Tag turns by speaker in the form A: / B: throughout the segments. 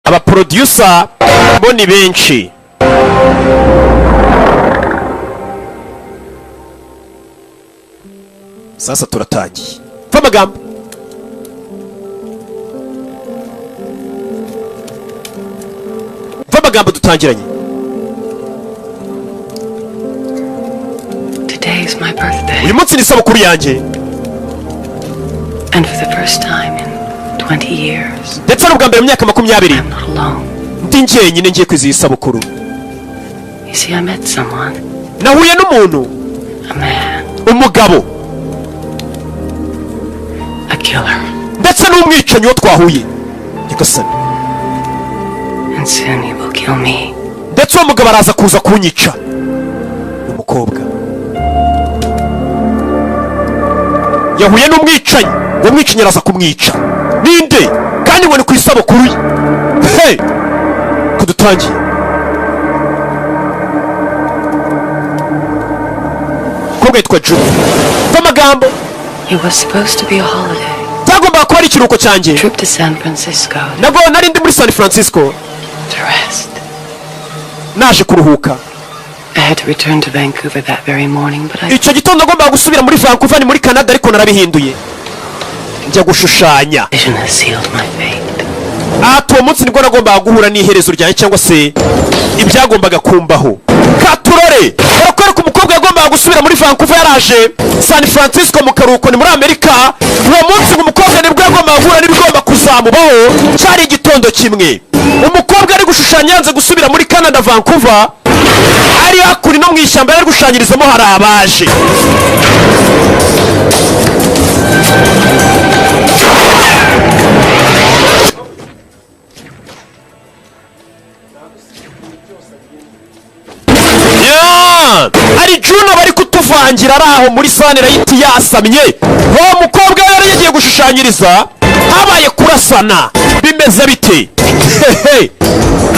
A: Abaproducer bo ni benshi. Sasa turatangiye. Mva amagambo, mva amagambo, dutangiranye.
B: Today is my birthday.
A: Uyu munsi ni isabukuru yanjye.
B: And for the first time in 20 years,
A: Ndetse n'ubwa mbere mu myaka 20
B: I'm not alone.
A: ndi njyenyine ngiye kwizihiza isabukuru.
B: You see, I met someone,
A: Nahuye n'umuntu,
B: a man,
A: umugabo,
B: a killer.
A: ndetse n'umwicanyi wo twahuye, nyagasani.
B: And soon he will kill me.
A: Ndetse uwo mugabo araza kuza kunyica. Umukobwa yahuye n'umwicanyi, uwo mwicanyi araza kumwica. Ninde kandi ngo ni ku isabukuru ye? He kudutangiye. Umukobwa yitwa Juno. Amagambo.
B: It was supposed to be a holiday.
A: Byagombaga kuba ari ikiruhuko cyanjye.
B: Trip to San Francisco
A: Nabwo nari ndi muri San Francisco
B: to rest.
A: naje kuruhuka.
B: I had to return to Vancouver that very morning, but I
A: Icyo gitondo nagombaga gusubira muri Vancouver, ni muri Canada, ariko narabihinduye njya gushushanya.
B: vision has sealed my fate.
A: Ati uwo munsi nibwo nagombaga guhura n'iherezo ryanjye cyangwa se ibyagombaga kumbaho. Katurore, barakwereka umukobwa yagombaga gusubira muri Vancouver, yaraje San Francisco mu karuhuko, ni muri Amerika. Uwo munsi ngo umukobwa nibwo yagombaga guhura n'ibigomba kuzamubaho. Cyari igitondo kimwe, umukobwa ari gushushanya, yanze gusubira muri Canada, Vancouver. Ari hakuno no mu ishyamba yari gushushanyirizamo hari abaje. Ya! Ari Juno bari kutuvangira, ari aho muri sunlight yasamye. Uwo mukobwa yari yagiye gushushanyiriza, habaye kurasana. Bimeze bite? Hehe!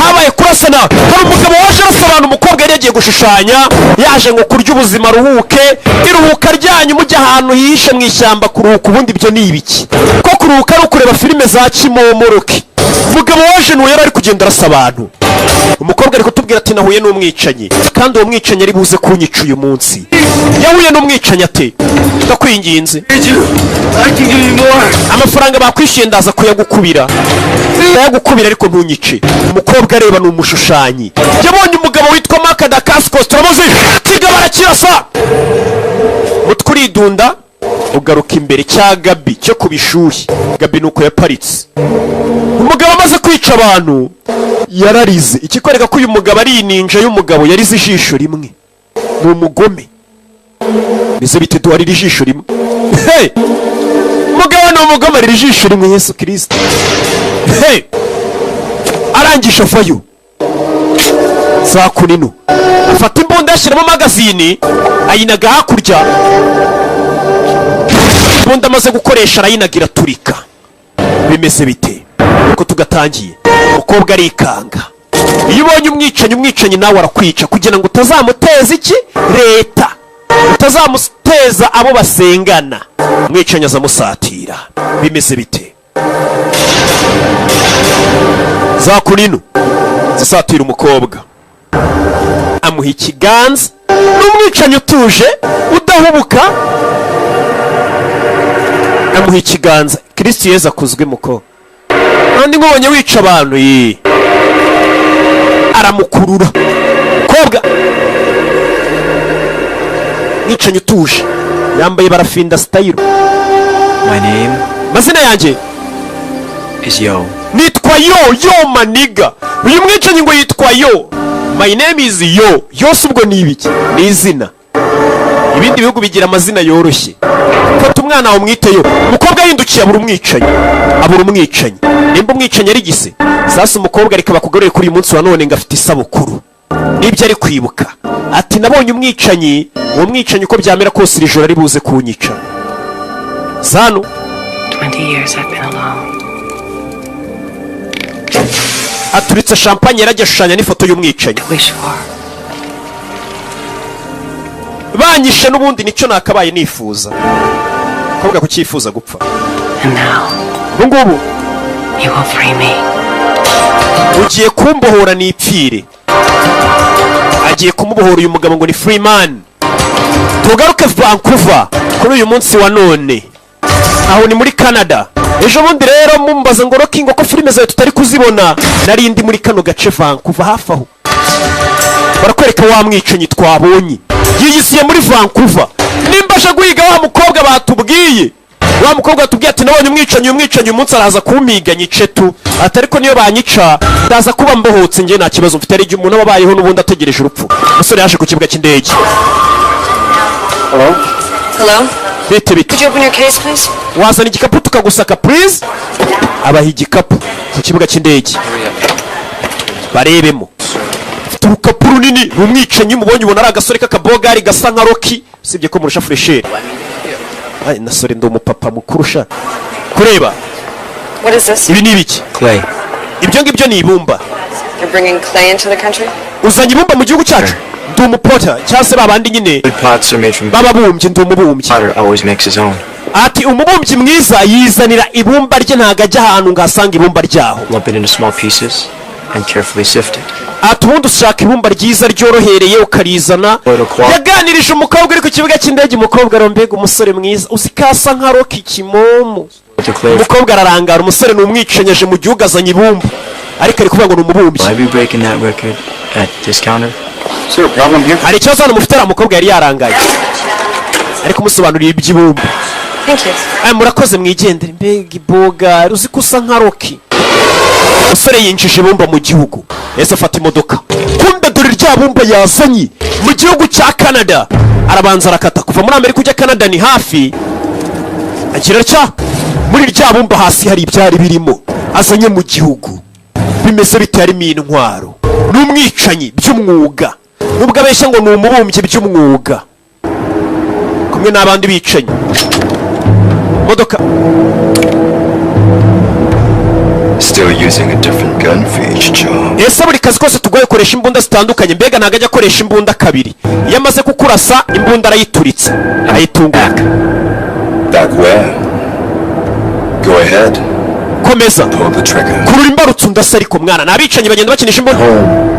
A: Habaye kurasana. Hari umugabo waje arasa abantu. Umukobwa yari yagiye gushushanya, yaje ngo kurya ubuzima, aruhuke. Iruhuka ryanyu mujya ahantu hihishe mu ishyamba kuruhuka, ubundi ibyo ni ibiki? Ko kuruhuka ari ukureba filime za kimomoroke? Umugabo waje nuwo yari ari kugenda arasa abantu. Umukobwa ari kutubwira ati nahuye n'umwicanyi, kandi uwo mwicanyi ari buze kunyica uyu munsi. Yahuye n'umwicanyi ate? Ndakwinginze.
C: I can give you more.
A: Amafaranga bakwishyuye ndaza kuyagukubira, ndayagukubira, ariko ntunyice. Umukobwa areba, ni umushushanyi, yabonye umugabo witwa Mark Dacascos, turamuzi. Kigabo arakirasa, umutwe uridunda ugaruka imbere cya Gabi cyo ku bishuhi. Gabi nuko yaparitse. Umugabo amaze kwica abantu yararize, ikikwereka ko uyu mugabo ari ininja y'umugabo. Yarize ijisho rimwe, ni umugome. Bize bite? Duharira ijisho rimwe. Hey! Umugabo ni umugome, arira ijisho rimwe. Yesu Kirisito! Hey! Arangije avayo za kunino, afata imbunda, yashyiramo magazine, ayinaga hakurya. Imbunda amaze gukoresha arayinaga, iraturika. Bimeze bite uko tugatangiye? Umukobwa arikanga. Iyo ubonye umwicanyi, umwicanyi nawe arakwica kugira ngo utazamuteza iki leta, utazamuteza abo basengana. Umwicanyi azamusatira. Bimeze bite? Za kunino zisatira umukobwa, amuha ikiganza. N'umwicanyi utuje udahubuka, amuha ikiganza. Kristo Yezu akuzwe muko. Kandi nkubonye wica abantu ye, aramukurura mukobwa. Mwicanyi utuje, yambaye barafinda style.
C: My name
A: Amazina yanjye
C: is Yo.
A: nitwa Yo. Yo maniga, uyu mwicanyi ngo yitwa Yo. My name is Yo. Yose ubwo ni ibiki? Ni izina. Ibindi bihugu bigira amazina yoroshye. Fata umwana wawe umwite Yo. Umukobwa yahindukiye abura umwicanyi, abura umwicanyi. Nimba umwicanyi ari gise. Sasa umukobwa reka bakugarure kuri uyu munsi wa none, ngo afite isabukuru, nibyo ari kwibuka. Ati nabonye umwicanyi, uwo mwicanyi uko byamera kose iri joro ari buze kunyica. Zano.
B: 20 years I've been alone.
A: Aturitse champagne, yarajya ashushanya n'ifoto y'umwicanyi.
B: To wish for.
A: Banyishe n'ubundi nicyo nakabaye nifuza. Kobwa kucyifuza gupfa.
B: And now
A: Ubu ngubu
B: you will free me.
A: Ugiye kumbohora nipfire. Agiye kumubohora uyu mugabo ngo ni Freeman. Tugaruke Vancouver kuri uyu munsi wa none, aho ni muri Canada. Ejo bundi rero mumbaza ngo: "Rocky, ngo ko filime zawe tutari kuzibona?" Nari ndi muri kano gace Vancouver hafi aho. Barakwereka wa mwicanyi twabonye yiyisiye muri Vancouver, nimba aje guhiga wa mukobwa batubwiye. Wa mukobwa batubwiye ati: "Nabonye umwicanyi, uyu mwicanyi uyu munsi araza kumpiga nyice tu." Ati: "Ariko niyo banyica ndaza kuba mbohotse, njye nta kibazo mfite." Hari igihe umuntu aba abayeho n'ubundi ategereje urupfu. Umusore yaje ku kibuga cy'indege.
B: Hello?
A: Bite bite?
B: Could you open your case, please?
A: Wazana igikapu tukagusaka, please? Abaha igikapu ku kibuga cy'indege barebemo. Afite urukapu runini, ni umwicanyi. Mubonye ubona ari agasore k'akabogari gasa nka Rocky, usibye ko murusha fraîcheur. Ay, nasore, ndi umupapa mukurusha kureba.
B: What is this?
A: Ibi ni ibiki?
C: Clay.
A: Ibyo ngibyo ni ibumba.
B: You're bringing clay into the country?
A: Uzanye ibumba mu gihugu cyacu? Ndi umupotter, cyangwa se babandi nyine
C: Good pots are made from.
A: b'ababumbyi, ndi umubumbyi.
C: Potter always makes his own.
A: Ati: "Umubumbyi mwiza yizanira ibumba rye, ntabwo ajya ahantu ngo ahasange ibumba ryaho."
C: Lump it into small pieces and carefully sift it.
A: Ati: "Ubundi ushaka ibumba ryiza ryorohereye ukarizana." Yaganirije umukobwa uri ku kibuga cy'indege. Umukobwa arombega: "Umusore mwiza, uzi ko asa nka Rocky kimomo?"
C: The clay.
A: Umukobwa ararangara. Umusore ni umwicanyi, aje mu gihugu azanye ibumba, ariko ari kuvuga ngo ni umubumbyi.
C: Will I be breaking that record at this counter?
D: Is there a problem here?
A: Hari ikibazo hano mufite? Ariya mukobwa yari yarangaye, ari kumusobanurira iby'ibumba.
B: Thank you.
A: Aya, murakoze, mwigendere. Mbega iboga, uzi ko usa nka Rocky? Umusore yinjije ibumba mu gihugu, yahise afata imodoka. Kumbe dore rya bumba yazanye mu gihugu cya Canada, arabanza arakata. Kuva muri Amerika ujya Canada ni hafi. Agira atya, muri rya bumba hasi hari ibyari birimo azanye mu gihugu. Bimeze bite? Harimo intwaro. Ni umwicanyi by'umwuga, nubwo abeshya ngo ni umubumbyi by'umwuga, kumwe n'abandi bicanyi. Modoka.
E: Still using a different gun for each job.
A: Ese buri kazi kose tugoye koresha imbunda zitandukanye? Mbega ntabwo ajya akoresha imbunda kabiri. Iyo amaze kukurasa, imbunda arayituritsa, arayitungura.
E: Back where? Go ahead.
A: Komeza.
E: Pull the trigger.
A: Kurura imbarutso ndasa. Ariko mwana, ni abicanyi bagenda bakinisha imbunda.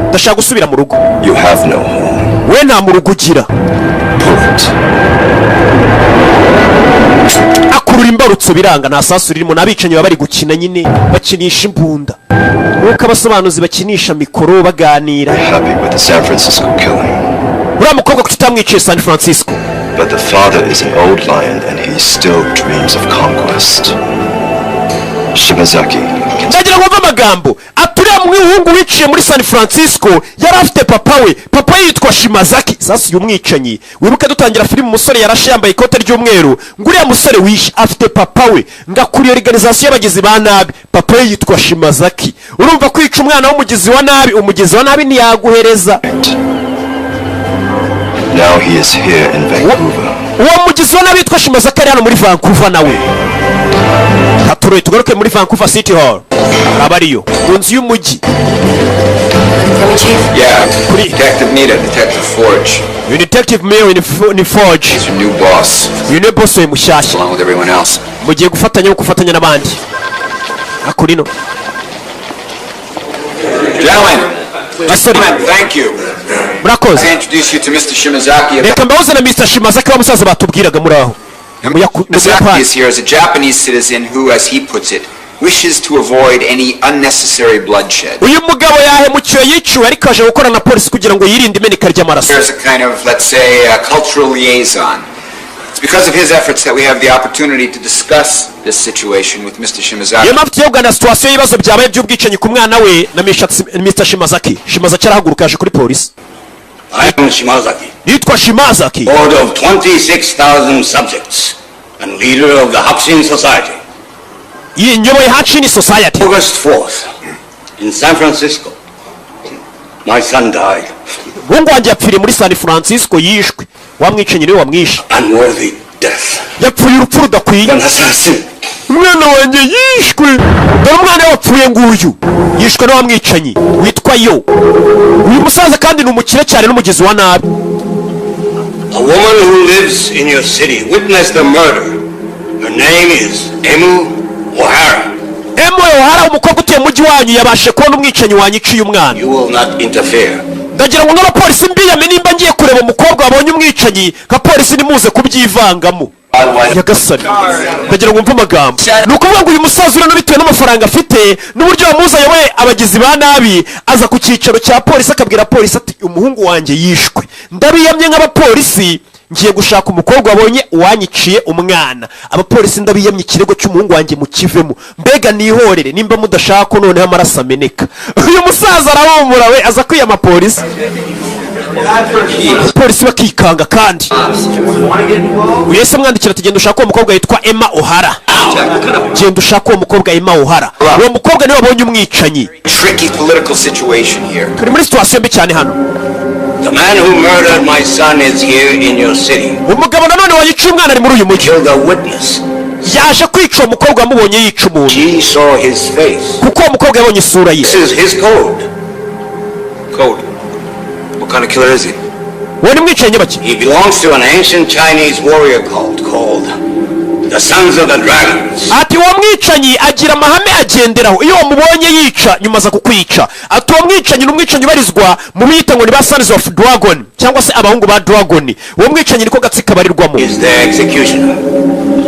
A: Ndashaka gusubira mu rugo.
E: You have no home.
A: We nta mu rugo ugira.
E: Pull it.
A: Akurura imbarutso biranga, nta sasu ririmo. Ni abicanyi, baba bari gukina nyine, bakinisha imbunda nk'uko abasobanuzi bakinisha mikoro baganira.
E: Happy with the San Francisco killing.
A: Uriya mukobwa kuki utamwiciye San Francisco?
E: But the father is an old lion and he still dreams of conquest. Shimazaki can
A: Ndagira ngo mve amagambo aturiya muhungu wiciye muri San Francisco yari afite papa we, papa we yitwa Shimazaki. Sasa uyu mwicanyi, wibuke dutangira filime umusore yarashe yambaye ikote ry'umweru, ngo uriya musore wishe afite papa we, ngo akuriye organization y'abagizi ba nabi, papa we yitwa Shimazaki. Urumva kwica umwana w'umugizi wa nabi, umugizi wa nabi ntiyaguhereza.
E: Now he is here in Vancouver.
A: Uwo mugizi wa nabi witwa Shimazaki ari hano muri Vancouver nawe. Katuroye, tugaruke muri Vancouver City Hall, aba ariyo mu nzu y'umujyi.
B: For me, Chief?
D: Yeah.
A: Kuri-
D: Detective Nita, Detective Forge.
A: Uyu Detective Mayor ni Forge.
D: He's your new boss,
A: Uyu niwe boss we mushyashya.
D: along with everyone else.
A: Mugiye gufatanya, nko gufatanya n'abandi hakurino.
D: Gentlemen,
A: Basore.
D: gentlemen, thank you.
A: Murakoze.
D: I introduce you to Mr. Shimazaki.
A: Reka mbahuze na Mr Shimazaki, wa musaza batubwiraga muri aho mu
D: Shimazaki
A: Buyapani.
D: is here as a Japanese citizen who, as he puts it, wishes to avoid any unnecessary bloodshed.
A: Uyu mugabo yahemukiwe, yiciwe, ariko aje gukora na polisi kugira ngo yirinde imeneka ry'amaraso.
D: There's a kind of, let's say, a cultural liaison. It's because of his efforts that we have the opportunity to discuss this situation with Mr. Shimazaki.
A: Niyo mpamvu tugiye kuganira situation y'ibibazo byabaye by'ubwicanyi ku mwana we na Mr Shimazaki. Shimazaki arahaguruka, yaje kuri polisi.
F: I am Shimazaki,
A: Yitwa Shimazaki.
F: lord of 26,000 subjects and leader of the Hakushin Society.
A: Nyoboye Hanshin Society.
F: August 4th, in San Francisco, my son died.
A: Umuhungu wanjye yapfiriye muri San Francisco, yishwe wamwicanyi niwe wamwishe.
F: Unworthy death.
A: Yapfuye urupfu rudakwiye.
F: An assassin.
A: Umwana wanjye yishwe, dore umwana we wapfuye nguyu, yishwe n'uwamwicanyi witwa yo. Uyu musaza kandi ni umukire cyane n'umugizi wa nabi.
F: A woman who lives in your city witnessed the murder. Her name is Emu O'Hara.
A: Emma O'Hara, umukobwa utuye mu mujyi wanyu, yabashe kubona umwicanyi wanyiciye umwana.
F: You will not interfere.
A: Ndagira ngo nk'abapolisi mbiyame, nimba ngiye kureba umukobwa wabonye umwicanyi, nka polisi nimuze kubyivangamo. Nyagasani, ndagira ngo mve amagambo. Ni ukuvuga ngo uyu musaza urano, bitewe n'amafaranga afite n'uburyo wamuzi ayoboye abagizi ba nabi, aza ku cyicaro cya polisi akabwira polisi ati: "Umuhungu wanjye yishwe, ndabiyamye, nk'abapolisi ngiye gushaka umukobwa wabonye uwanyiciye umwana. Abapolisi ndabiyamye, ikirego cy'umuhungu wanjye mukivemo, mbega nihorere nimba mudashaka ko noneho amaraso ameneka." Uyu musaza arahumura, we aza kwiyama polisi, polisi bakikanga. Kandi uyu yahise amwandikira ati: "Genda ushake uwo mukobwa witwa Emma O'Hara, genda ushake uwo mukobwa Emma O'Hara, uwo mukobwa niwe wabonye umwicanyi."
D: Tricky political situation here.
A: Turi muri situation mbi cyane hano.
F: The man who murdered my son is here in your city.
A: Umugabo nanone wayiciye umwana ari muri uyu mujyi.
F: Killed a witness.
A: Yaje kwica uwo mukobwa wamubonye yica umuntu.
F: She saw his face.
A: Kuko uwo mukobwa yabonye isura ye.
F: This is his code.
D: Code. What kind of killer is he?
A: Uwo ni mwicanyi nyabaki?
F: He belongs to an ancient Chinese warrior cult called the Sons of the Dragons.
A: Ati: "Uwo mwicanyi agira amahame agenderaho, iyo wamubonye yica nyuma aza kukwica." Ati: "Uwo mwicanyi ni umwicanyi ubarizwa mu biyita ngo ni ba Sons of Dragon, cyangwa se abahungu ba Dragon. Uwo mwicanyi niko gatsiko abarirwamo."
F: Is their executioner.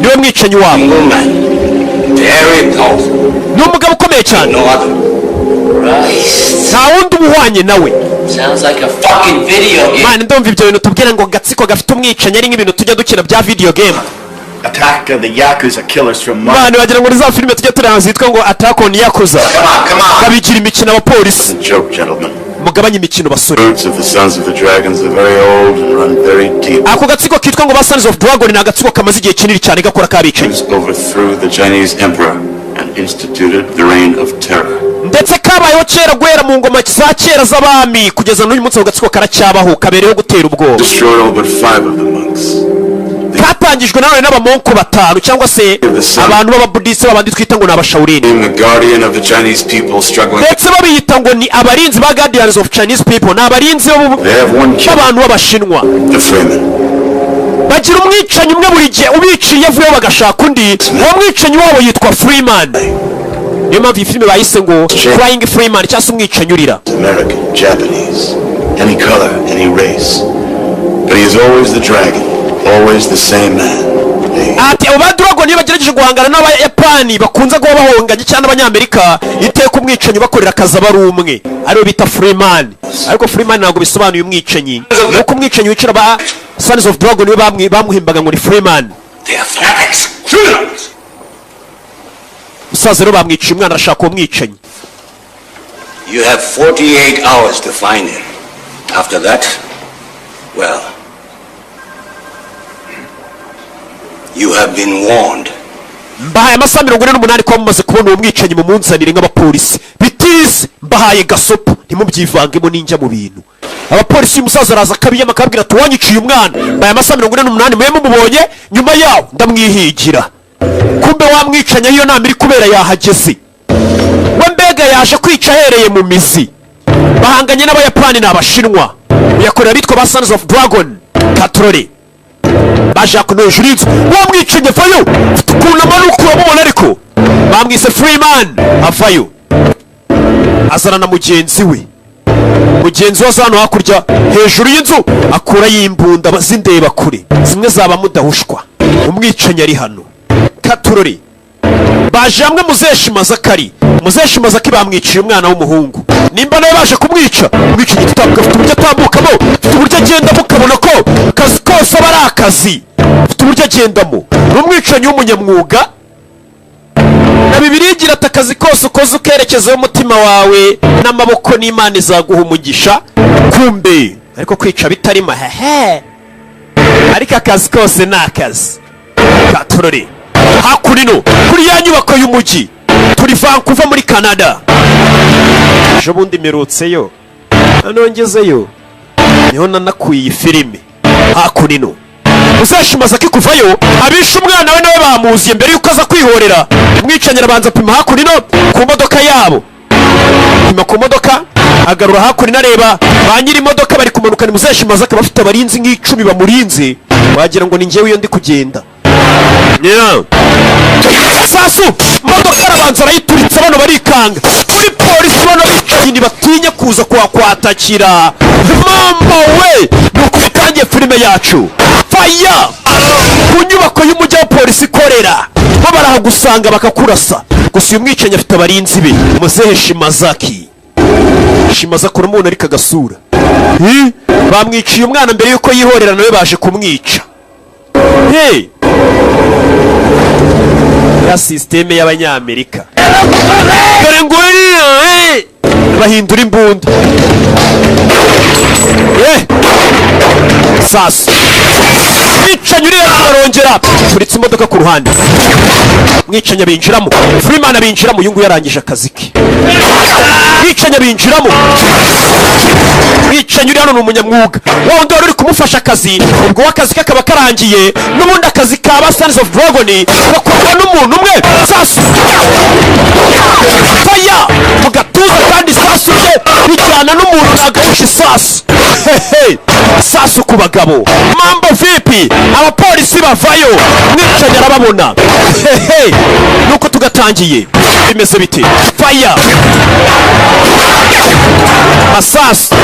A: Niwe mwicanyi wabo.
F: Single man. Very powerful.
A: Ni umugabo ukomeye cyane.
F: No other.
C: Christ.
A: Nta wundi uba uhwanye nawe.
C: Sounds like a fucking video game.
A: Man, ndumva ibyo bintu tubwira ngo gatsiko gafite umwicanyi ari nk'ibintu tujya dukina bya video game.
G: Attack of the Yakuza killers from Mars.
A: Man, wagira ngo ni za filime tujya tureba zitwa ngo Attack on Yakuza.
D: Come on, come on.
A: Babigira imikino abapolisi.
E: Joke, gentlemen.
A: Mugabanye imikino, basore.
E: Roots of the Sons of the Dragons are very old and run very deep.
A: Ako gatsiko kitwa ngo ba Sons of Dragon ni agatsiko kamaze igihe kinini cyane gakora k'abicanyi.
E: Overthrew the Chinese emperor and instituted the reign of terror.
A: Ndetse kabayeho kera, guhera mu ngoma za kera z'abami kugeza n'uyu munsi, ako gatsiko karacyabaho, kabereyeho gutera ubwoba.
E: Destroyed all but five of the monks.
A: Katangijwe nanone n'abamonko batanu, cyangwa se abantu b'ababudisi, babandi twita ngo ni abashawurini.
E: Being the guardian of the Chinese people struggling.
A: Ndetse babiyita ngo ni abarinzi ba Guardians of Chinese People, ni abarinzi
E: They have one killer,
A: b'abantu b'abashinwa.
E: the Freeman.
A: Bagira umwicanyi umwe, buri gihe ubiciye avuyeho bagashaka undi. Uwo mwicanyi wabo yitwa Freeman, niyo mpamvu iyi filime bayise ngo Crying Freeman, cyangwa se umwicanyi urira.
E: American, Japanese, any color, any race. But he is always the dragon, always the same man.
A: Ati: "Abo ba Dragon iyo bagerageje guhangana n'Abayapani bakunze kuba bahonganye cyangwa n'Abanyamerika, iteka umwicanyi ubakorera akazi aba ari umwe, ariwe bita Freeman." Ariko Freeman ntabwo bisobanuye umwicanyi, ni uko umwicanyi wicara ba Sons of Dragon we bamuhimbaga ngo ni Freeman.
F: They are fanatics, criminals.
A: Umusaza rero bamwiciye umwana, arashaka uwo mwicanyi.
F: You have 48 hours to find him. After that, well, you have been warned.
A: Mbahaye amasaha 48 kuba mumaze kubona uwo mwicanyi mumunzanire nk'abapolisi. Bitize mbahaye gasopo, ntimubyivangemo n'injya mu bintu. Abapolisi, uyu musaza araza akabiyama, akababwira ati: "Uwanyiciye umwana, mbaye amasaha 48 mube mumubonye, nyuma yawo ndamwihigira." Kumbe wa mwicanyi aho iyo nama iri kubera yahageze we, mbega yaje kwica ahereye mu mizi. Bahanganye n'Abayapani ni Abashinwa, uyakorera abitwa ba Sons of Dragon. Katorore baje hakuno hejuru y'inzu, wa mwicanyi avayo. Ufite ukuntu amanuka, uramubona, ariko bamwise Freeman. Avayo azana na mugenzi we. Mugenzi we aza hano hakurya hejuru y'inzu, akurayo imbunda z'indeba kure, zimwe zaba mudahushwa. Umwicanyi ari hano. Katurori baje hamwe. Muzeshi Mazakari, Muzeshi Mazaki bamwiciye umwana w'umuhungu, nimba nawe baje kumwica. Umwicanyi tutambuka, afite uburyo atambukamo, afite uburyo agendamo, ukabona ko akazi kose aba ari akazi. Afite uburyo agendamo, ni umwicanyi w'umunyamwuga. Na Bibiliya igira ati: "Akazi kose ukoze ukerekezaho umutima wawe n'amaboko, n'Imana izaguha umugisha." Kumbe ariko kwica bitarimo hehe, ariko akazi kose ni akazi. Katurore hakurino kuri ya nyubako y'umujyi. Turi Vancouver muri Canada. Ejo bundi mperutseyo, noneho ngezeyo niho nanakuye iyi filime. Hakurino uzashimaza kuvayo, abishe umwana we nawe bamuziye. Mbere yuko aza kwihorera, umwicanyi arabanza apima hakurino ku modoka yabo, apima ku modoka, agarura hakurino, areba ba nyiri imodoka bari kumanuka. Ni Muzeshimaza, akaba afite abarinzi nk'icumi bamurinze, wagira ngo ni njyewe iyo ndi kugenda. Yeah. Sasu modoka arabanza arayituritsa, bano barikanga kuri polisi, bano bicanyi ntibatinya kuza kuhakwatakira. Mama we, ni uko bitangiye filime yacu. Faya ku nyubako y'umujyi wa polisi ikorera, bo barahagusanga bakakurasa. Gusa uyu mwicanyi afite abarinzi be. Muzehe Shimazaki, Shimazaki uramubona ariko agasura. Hi? Bamwiciye umwana mbere yuko yihorera, nawe baje kumwica. Hey! Ya sisiteme y'Abanyamerika, dore ngo uriya, bahindura imbunda. Sasu mwicanyi uriya arongera turitse imodoka ku ruhande, mwicanyi abinjiramo, Freeman abinjiramo. Uyu nguyu yarangije akazi ke. Mwicanyi abinjiramo. Mwicanyi uri hano ni umunyamwuga, wa wundi wari uri kumufasha akazi, ubwo we akazi ke kaba karangiye. N'ubundi akazi ka ba Sons of Dragon gakorwa n'umuntu umwe. Sasu, faya mu gatuza, kandi isasu rye rijyana n'umuntu, ntabwo isasu. Hehe, sasu ku bagabo. Mambo vipi? Abapolisi bavayo, mwicanyi arababona. Hehe, nuko tugatangiye. Bimeze bite? Faya, masasu.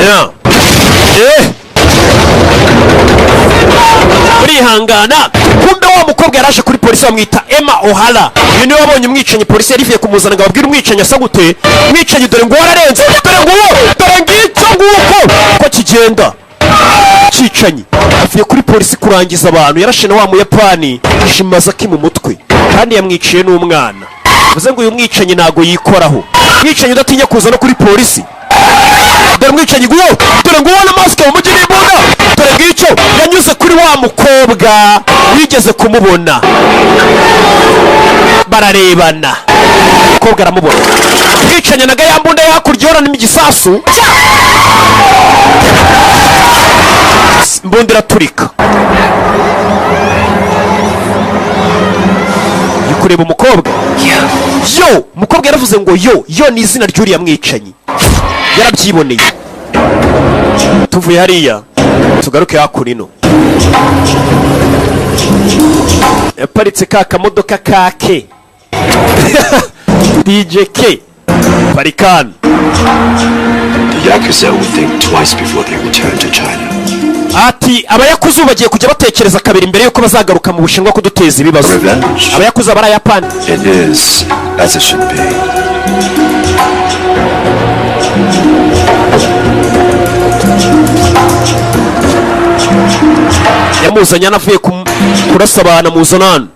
A: Yeah. Urihangana. Kumbe wa mukobwa yaraje kuri polisi, bamwita Emma O'Hara. Uyu niwe wabonye umwicanyi. Polisi yari ivuye kumuzana ngo ababwire umwicanyi asa gute. Umwicanyi dore ngo wararenze, dore nguwo, dore ngicyo, nguko ko kigenda. Cyicanyi avuye kuri polisi kurangiza abantu, yarashe na wa Muyapani Shimazaki mu mutwe, kandi yamwiciye n'umwana. Bivuze ngo uyu mwicanyi ntago yikoraho, mwicanyi udatinya kuza no kuri polisi. Dore umwicanyi nguwo, dore nguwo na masike mu mujyi n'imbunda. Dore ngicyo, yanyuze kuri wa mukobwa wigeze kumubona, bararebana, umukobwa aramubona. Mwicanyi naga ya mbunda hakurya ihorana igisasu, imbunda iraturika. Uri kureba umukobwa yo, umukobwa yaravuze ngo yo yo ni izina ry'uriya mwicanyi, yarabyiboneye. Tuvuye hariya tugaruke hakuno, yaparitse ka kamodoka kake DJK parikani.
E: The Yakuza will think twice before they return to China.
A: Ati abayakuza ubu bagiye kujya batekereza kabiri mbere yuko bazagaruka mu Bushinwa kuduteza ibibazo.
E: Revenge.
A: Abayakuza barayapani.
E: It is as it should be.
A: Yamuzanye anavuye kurasa abantu, amuzana hano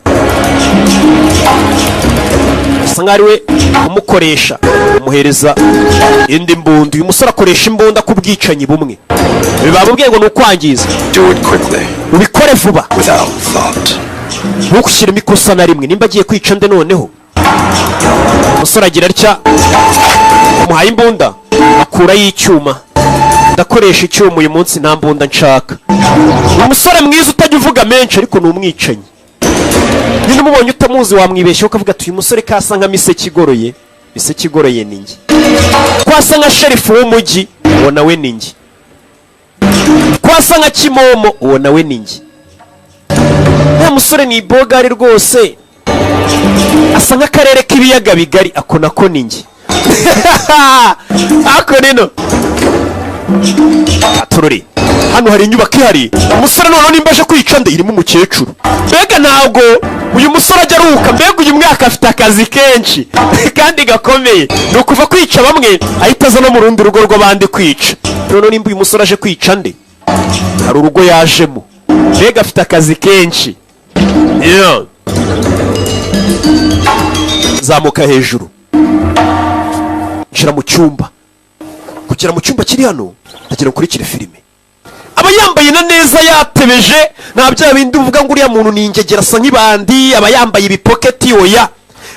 A: asa nkaho ari we umukoresha, amuhereza indi mbunda. Uyu musore akoresha imbunda ku bwicanyi bumwe, bamubwiye ngo ni ukwangiza.
E: Do it quickly,
A: Ubikore vuba,
E: without thought.
A: ntukushyiremo ikosa na rimwe. Nimba agiye kwica nde noneho? Umusore agira atya, amuhaye imbunda, akurayo icyuma. Ndakoresha icyuma uyu munsi, nta mbunda nshaka. Umusore mwiza utajya uvuga menshi, ariko ni umwicanyi nyine. Umubonye utamuzi wamwibeshyaho ukavuga ati uyu musore kasa nka miseke igoroye. Miseke igoroye ni njye. Kwasa nka sheriff w'umujyi, uwo nawe ni njye. Kwasa nka Kimomo, uwo nawe ni njye. Wa musore ni ibogari rwose, asa nk'akarere k'ibiyaga bigari, ako nako ni njye. Ako nino atururi. Hano hari inyubako ihari. Umusore noneho nimba aje kwica nde? Irimo umukecuru. Mbega ntabwo uyu musore ajya aruhuka. Mbega uyu mwaka afite akazi kenshi kandi gakomeye. Ni ukuva kwica bamwe, ahita aza no mu rundi rugo rw'abandi kwica. Noneho nimba uyu musore aje kwica nde? Hari urugo yajemo. Mbega afite akazi kenshi. Yeah. Zamuka hejuru, nshira mu cyumba. Kugera mu cyumba kiri hano, ndagira ngo ukurikire filime. Aba yambaye na neza, yatebeje, nta bya bindi uvuga ngo uriya muntu ni ingegera, asa nk'ibandi, aba yambaye ibipoketi. Oya,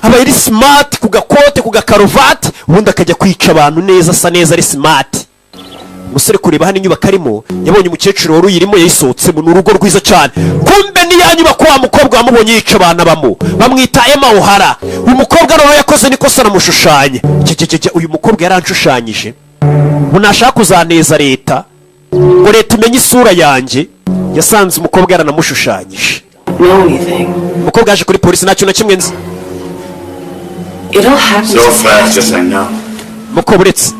A: aba ari smart ku gakote, ku gakaruvati, ubundi akajya kwica abantu neza, asa neza, ari smart. Umusore kureba hano inyubako arimo, yabonye umukecuru wari uyirimo yayisohotsemo. Ni urugo rwiza cyane. Kumbe ni ya nyubako wa mukobwa wamubonye yica abana bamo, bamwita Emma O'Hara. Uyu mukobwa noneho yakoze nikosa aramushushanya. Cececece, uyu mukobwa yaranshushanyije ngo nashaka kuzaneza leta, ngo leta imenye isura yanjye. Yasanze umukobwa yaranamushushanyije.
B: Know anything.
A: Umukobwa yaje kuri polisi, nta kintu na kimwe nzi.
B: It all happens
G: So
B: so
G: fast,
B: fast.
G: yes, I know.
A: Mukobwa, uretse.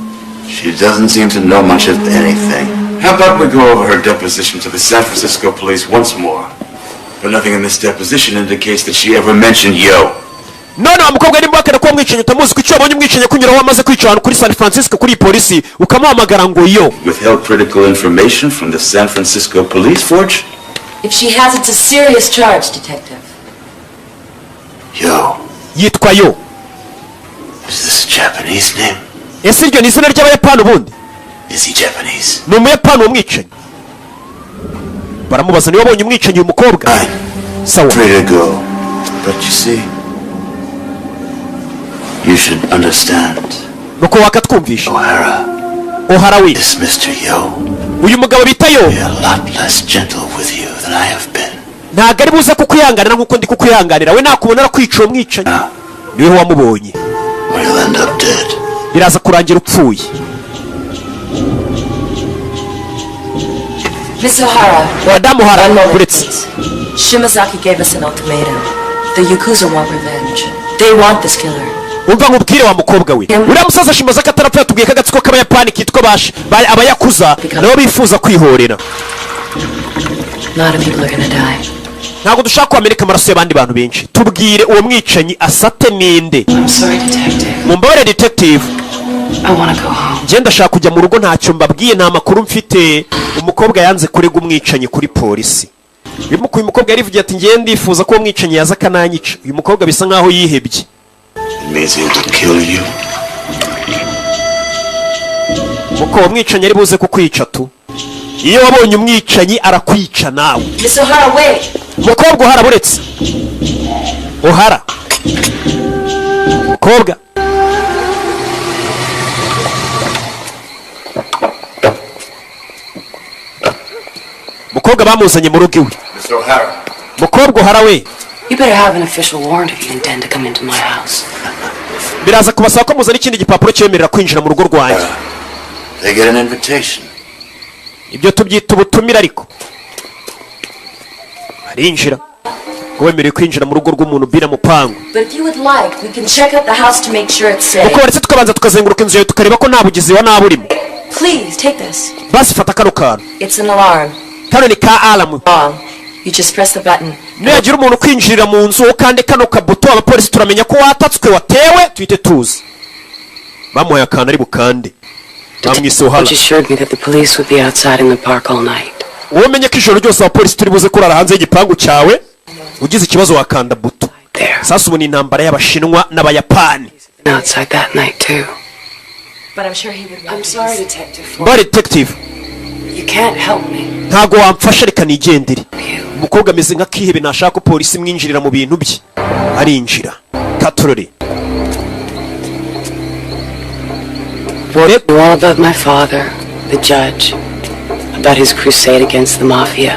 G: She doesn't seem to know much of anything. How about we go over her deposition to the San Francisco police once more? But nothing in this deposition indicates that she ever mentioned Yo.
A: None wa mukobwa, nimba wakana ko umwicanyi utamuzi, kuki wabonye umwicanyi akunyuraho wamaze kwica ahantu kuri San Francisco kuri iyi polisi, ukamuhamagara ngo yo?
G: Withheld critical information from the San Francisco police force?
H: If she has, it's a serious charge, Detective.
G: Yo.
A: Yitwa Yo.
G: Is this a Japanese name?
A: Ese iryo ni izina ry'Abayapani ubundi?
G: Is he Japanese?
A: Ni Umuyapani uwo mwicanyi? Baramubaza niba abonye umwicanyi uyu mukobwa. Sawa.
G: Free to go. But you see, you should understand.
A: Nuko wakatwumvisha.
G: O'Hara,
A: O'Hara we.
G: this Mr. Yo,
A: Uyu mugabo bita Yo,
G: be a lot less gentle with you than I have been.
A: ntabwo ari buze kukwihanganira nk'uko ndi kukwihanganira. We nakubona arakwica. Uwo mwicanyi niwe wamubonye.
G: Or you'll end up dead.
A: Biraza kurangira upfuye.
H: Miss O'Hara.
A: Madamu O'Hara.
H: One moment,
A: Uretse.
H: please. Shimazaki gave us an ultimatum. The Yakuza want revenge. They want this killer.
A: Umva nkubwire wa mukobwa we, uriya musaza Shimazaki atarapfa yatubwiye ko agatsiko k'Abayapani kitwa Abayakuza nabo bifuza kwihorera.
H: A lot of people are gonna die.
A: Ntabwo dushaka ko hameneka amaraso y'abandi bantu benshi. Tubwire uwo mwicanyi asate ninde.
B: I'm sorry, Detective.
A: Mumbabarire, detective.
B: I want to go home.
A: Njye ndashaka kujya mu rugo, ntacyo mbabwiye, nta makuru mfite. Umukobwa yanze kurega umwicanyi kuri polisi. Uyu mukobwa yarivugiye ati: "Ngiye ndifuza ko uwo mwicanyi yaza akananyica." Uyu mukobwa bisa nkaho yihebye.
G: It means he will kill you.
A: Kuko uwo mwicanyi ari buze kukwica tu. Iyo wabonye umwicanyi arakwica nawe.
H: Miss O'Hara, wait!
A: Umukobwa O'Hara, buretse. O'Hara, mukobwa. Mukobwa bamuzanye mu rugo iwe.
G: Miss O'Hara.
A: Mukobwa O'Hara we.
B: You better have an official warrant if you intend to come into my house.
A: Biraza kubasaba ko muzana ikindi gipapuro cyemerera kwinjira mu rugo rwanjye.
G: They get an invitation.
A: Ibyo tubyita ubutumire, ariko arinjira ngo wemerewe kwinjira mu rugo rw'umuntu bira mupangu.
H: But if you would like, we can check out the house to make sure it's safe.
A: Kuko baretse tukabanza tukazenguruka inzu yawe, tukareba ko nta bugizi wa nabi urimo.
H: Please, take this.
A: Basi fata kano kantu.
H: It's an alarm.
A: Kano ni ka alarm.
H: Wrong. You just press the button.
A: Nihagira umuntu kwinjirira mu nzu, ukande kano kabuto, abapolisi turamenya ko watatswe, watewe, tuhite tuzi. Bamuhaye akantu ari bukande. Bamwise O'Hara.
B: Which assured me that the police would be outside in the park all night.
A: Wowe umenye ko ijoro ryose abapolisi turi buze kurara hanze y'igipangu cyawe. Ugize ikibazo wakanda buto. Sasa ubu ni intambara y'Abashinwa n'Abayapani.
B: And outside that night, too.
H: But I'm sure he would want
B: I'm sorry, Detective.
A: Mbare, detective.
B: You can't help me.
A: Ntago wamfasha, reka nigendere. Umukobwa ameze nk'akihebe, ntashaka ko polisi imwinjirira mu bintu bye. Arinjira katorore.
B: Knew all about my father, the judge, about his crusade against the mafia.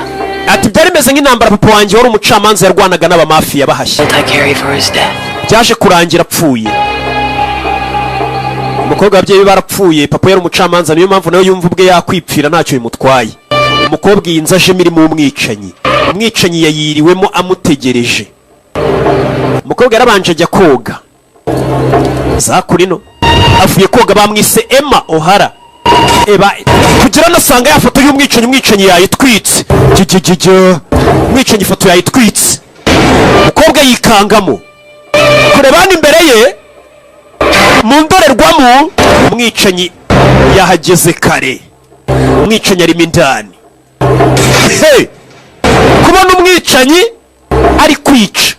A: Ati byari bimeze nk'intambara. Papa wanjye wari umucamanza yarwanaga n'abamafiya bahashye.
B: Guilt I carry for his death.
A: Byaje kurangira apfuye. Umukobwa, ababyeyi be barapfuye, papa yari umucamanza, niyo mpamvu nawe yumva ubwe yakwipfira ntacyo bimutwaye. Umukobwa, iyi nzu ajemo irimo umwicanyi. Umwicanyi yayiriwemo amutegereje. Umukobwa yarabanje ajya koga za kurino. Avuye koga, bamwise Emma O'Hara. Eba kugira anasanga ya foto y'umwicanyi. Umwicanyi yayitwitse. Jijijija, umwicanyi ifoto yayitwitse. Umukobwa yikangamo kureba hano imbere ye mu ndorerwamo. Umwicanyi yahageze kare, umwicanyi arimo indani. Hey! Kubona umwicanyi ari kwica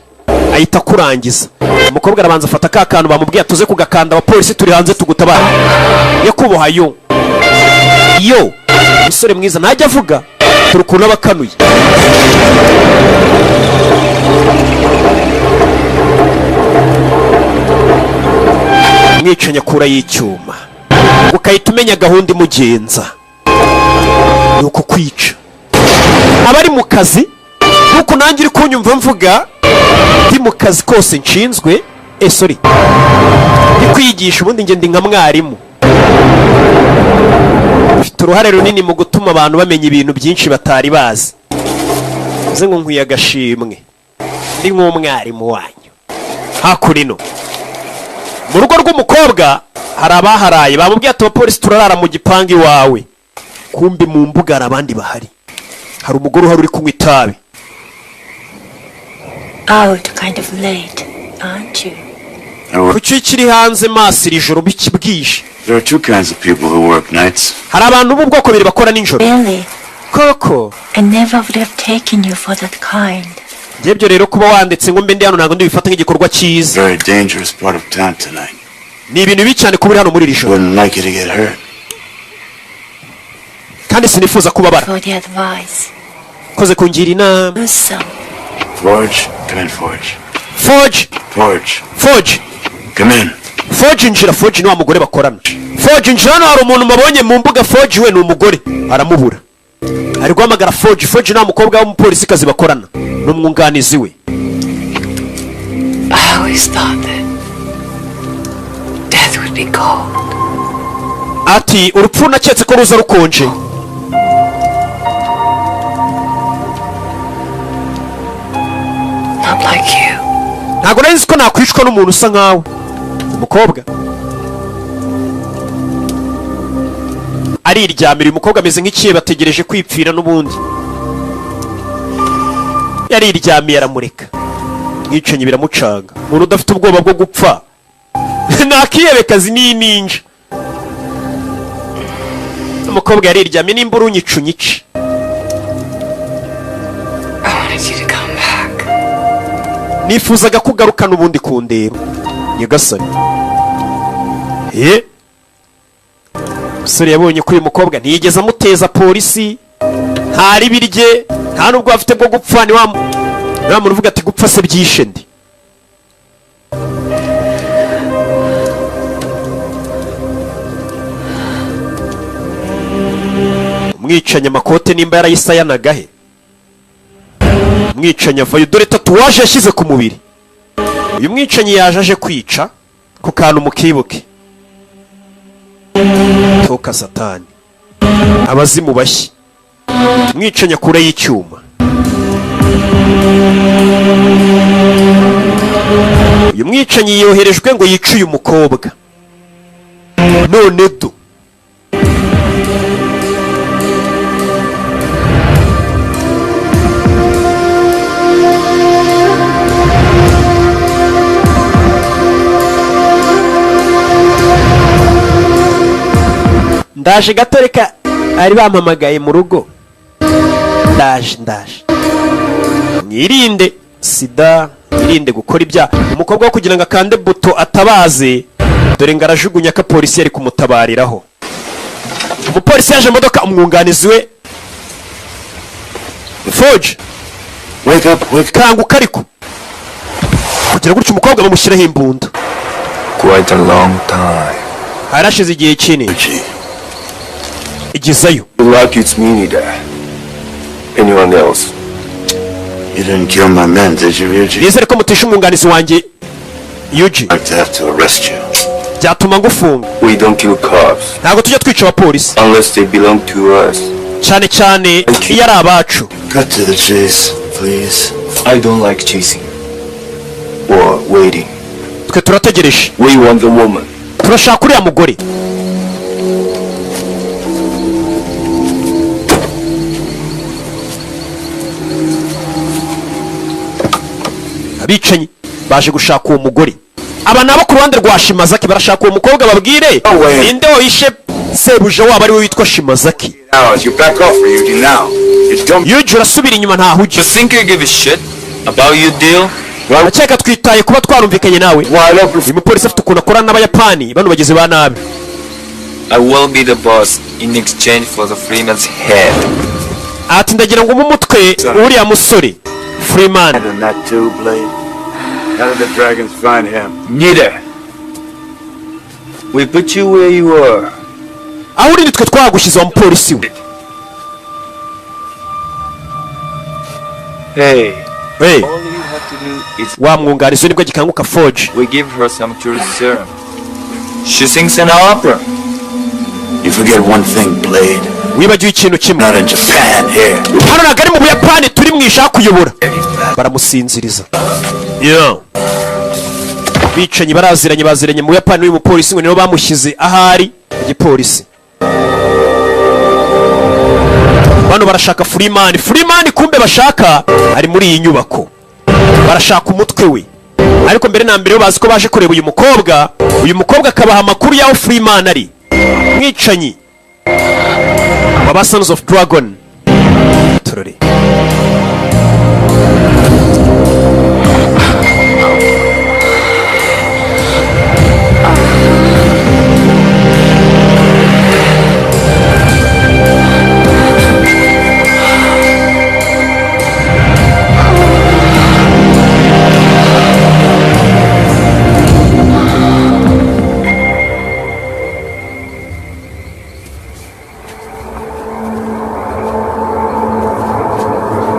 A: ahita akurangiza. Umukobwa arabanza afata ka kantu bamubwiye, tuze kugakanda abapolisi turi hanze tugutabara. Nyakubahwa yo yo, umusore mwiza ntajya avuga, turi ukuntu aba akanuye. Umwicanyi akurayo icyuma, ukahita umenya gahunda imugenza. Ni uku kwica abari mu kazi, nk'uku nanjye uri kunyumva mvuga ndi mu kazi kose nshinzwe. Sorry, ndi kwigisha. Ubundi njye ndi nka mwarimu, mfite uruhare runini mu gutuma abantu bamenya ibintu byinshi batari bazi. Bivuze ngo nkwiye agashimwe, ndi nk'umwarimu wanyu. Hakurino mu rugo rw'umukobwa hari abaharaye, bamubwiye ati: "Abapolisi turarara mu gipangu iwawe." Kumbi mu mbuga hari abandi bahari, hari umugore uhari uri kunywa itabi.
H: Out kind of late, aren't you?
A: Kuki kiri hanze maso iri joro bikibwije?
G: There are two kinds of people who work nights.
A: Hari abantu b'ubwoko bubiri bakora nijoro.
H: Really?
A: Koko?
H: I never would have taken you for that kind.
A: Ibyo rero kuba wanditse ngo mbe ndi hano, ntabwo ndibifata nk'igikorwa cyiza.
G: Very dangerous part of town tonight.
A: Ni ibintu bibi cyane kuba uri hano muri iri joro.
G: Wouldn't like you to get hurt.
A: Kandi sinifuza kubabara.
H: For the advice.
A: Koze kungira inama.
H: Do some.
G: Forge, come in, Forge.
A: Forge.
G: Forge,
A: Forge.
G: come in.
A: Forge, injira. Forge ni wa mugore bakorana. Forge, injira hano, hari umuntu mubonye mu mbuga. Forge we ni umugore, aramubura, ari guhamagara Forge. Forge ni wa mukobwa w'umupolisikazi bakorana, ni umwunganizi we.
B: I always thought that death would be cold.
A: Ati: "Urupfu naketse ko ruza rukonje."
B: Not like you.
A: Ntabwo nari nzi ko nakwicwa n'umuntu usa nkawe. Umukobwa ariryamira. Uyu mukobwa ameze nk'ikiye, bategereje kwipfira n'ubundi. Yariryamiye aramureka. Mwicanyi biramucanga, umuntu udafite ubwoba bwo gupfa nakiyebekazi ni ninja. Umukobwa yariryamye, nimba urunyica unyice.
B: I wanted you to come back.
A: Nifuzaga ko ugaruka n'ubundi kundeba, nyagasani. Ye umusore yabonye ko uyu mukobwa ntiyigeze amuteza polisi, nta ribi rye, nta n'ubwo afite bwo gupfa. Ni wa muntu uvuga ati: "Gupfa se byishe ndi?" Umwicanyi amakote nimba yarayisayanaga he? Umwicanyi avayo, dore tatouage yashyize ku mubiri. Uyu mwicanyi yaje aje kwica ku kantu mukibuke. Toka satani, abazimu bashyi. Umwicanyi akureyo icyuma. Uyu mwicanyi yoherejwe ngo yice uyu mukobwa. None do ndaje gato, reka bari bampamagaye mu rugo. Ndaje, ndaje. Mwirinde sida, mwirinde gukora ibyaha. Umukobwa wo kugira ngo akande buto atabaze, dore ngo arajugunya ko polisi yari kumutabariraho. Umupolisi yaje mu modoka, umwunganizi we Forge.
G: Wake up, wake.
A: Kanguka. Ariko kugira gutyo umukobwa bamushyiraho imbunda.
E: Quite a long time.
A: Harashize igihe kinini, igezayo.
E: You like it's me neither. Anyone else?
G: You didn't kill my men, did you, Ryuji?
A: Nizere ko mutisha umwunganizi wanjye Yuji.
G: I'd like to have to arrest you.
A: Byatuma ngufunga.
E: We don't kill cops
A: Ntabwo tujya twica abapolisi
E: unless they belong to us.
A: cyane cyane iyo ari abacu.
G: Cut to the chase, please.
E: I don't like chasing or waiting.
A: Twe turategereje.
E: We want the woman.
A: Turashaka uriya mugore. Abicanyi baje gushaka uwo mugore. Aba nabo ku ruhande rwa Shimazaki barashaka uwo mukobwa, babwire ninde wahishe sebuja wabo, ariwe witwa Shimazaki.
D: Hours. You back off, Ryuji, now. You don't.
A: Yuji, urasubira inyuma, ntaho ujya.
I: You think I give a shit about your deal?
A: Ndakeka twitaye kuba twarumvikanye nawe. Uyu mupolisi afite ukuntu akorana n'Abayapani bano bagizi ba nabi.
I: I will be the boss in exchange for the Freeman's head.
A: Ati: "Ndagira ngo mu mutwe uriya musore Freeman."
G: And that too, Blade. How did the dragons find him?
I: Neither. We put you where you are.
A: Aho uri nitwe twagushyize, wa mupolisi we.
I: Hey,
A: Hey.
I: all you have to do is
A: Wa mwunganizi we nibwo gikanguka, Forge.
I: We give her some truth serum. She sings an opera.
G: You forget one thing, Blade.
A: Wibagiwe ikintu kimwe.
G: Not in Japan here.
A: Hano ntabwo ari mu Buyapani, turi mu ishaka kuyobora. Baramusinziriza. Yeah. Bicanyi baraziranye, baziranye mu Buyapani. N'uyu mupolisi ngo nibo bamushyize ahari igipolisi. Bano barashaka Freeman. Freeman kumbe bashaka ari muri iyi nyubako, barashaka umutwe we. Ariko mbere na mbere bo bazi ko baje kureba uyu mukobwa, uyu mukobwa akabaha amakuru y'aho Freeman ari, mwicanyi wa Sons of Dragon. Turore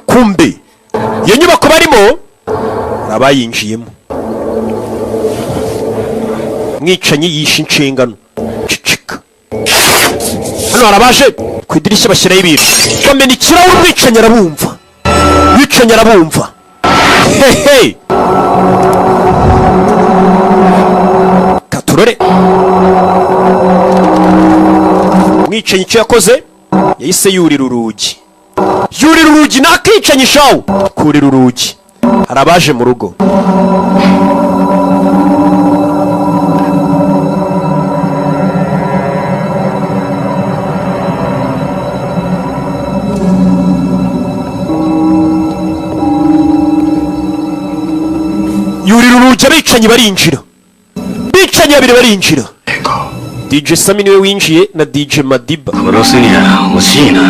A: kumbe iyo nyubako barimo hari abayinjiyemo. Mwicanyi yishe inshingano. Cicika, hano hari abaje ku idirishya bashyiraho ibintu, bamena ikirahure. Umwicanyi arabumva, umwicanyi arabumva. Hehe, katurore. Umwicanyi icyo yakoze, yahise yurira urugi, yurira urugi. Ni akicanyi shawu, kurira urugi. Hari abaje mu rugo. Yurira urugi, abicanyi barinjira. Bicanyi babiri barinjira. DJ Sami niwe winjiye na DJ Madiba.
F: 殺すには惜しいな。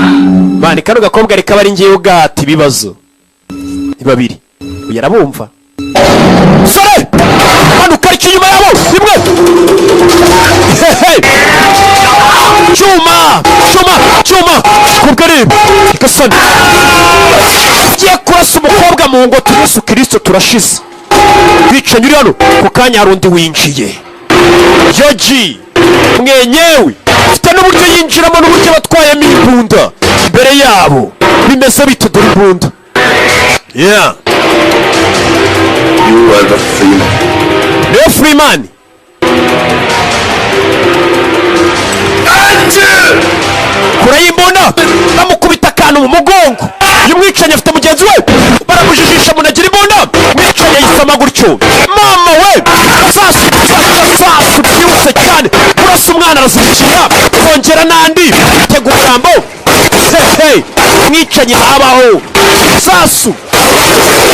A: Bani kano gakobwa reka bari ngewe ugahata ibibazo. Ni babiri, uyu arabumva. Sore hano ukarika inyuma yabo rimwe. Hehe, cyuma, cyuma, cyuma kubwo areba gasani ugiye kurasa umukobwa mu ngo. Yesu Kirisito, turashize. Bicanyi uri hano ku kanya, hari undi winjiye, Yoji mwenyewe. Ufite n'uburyo yinjiramo n'uburyo batwayemo imbunda imbere yabo. Bimeze bite? Dore imbunda, yeah.
E: You are the Freeman.
A: Niwe Freeman. Kure y'imbunda, bamukubita akantu mu mugongo. Uyu mwicanyi afite mugenzi we, baramujijisha munagira imbunda. Mwicanyi ayisama gutyo. Mama we, sasu, sasu, sasu byihuse cyane. Kurasa umwana, arazibukira, kongera n'andi, tega umurambo. Hehe, mwicanyi abaho. Sasu,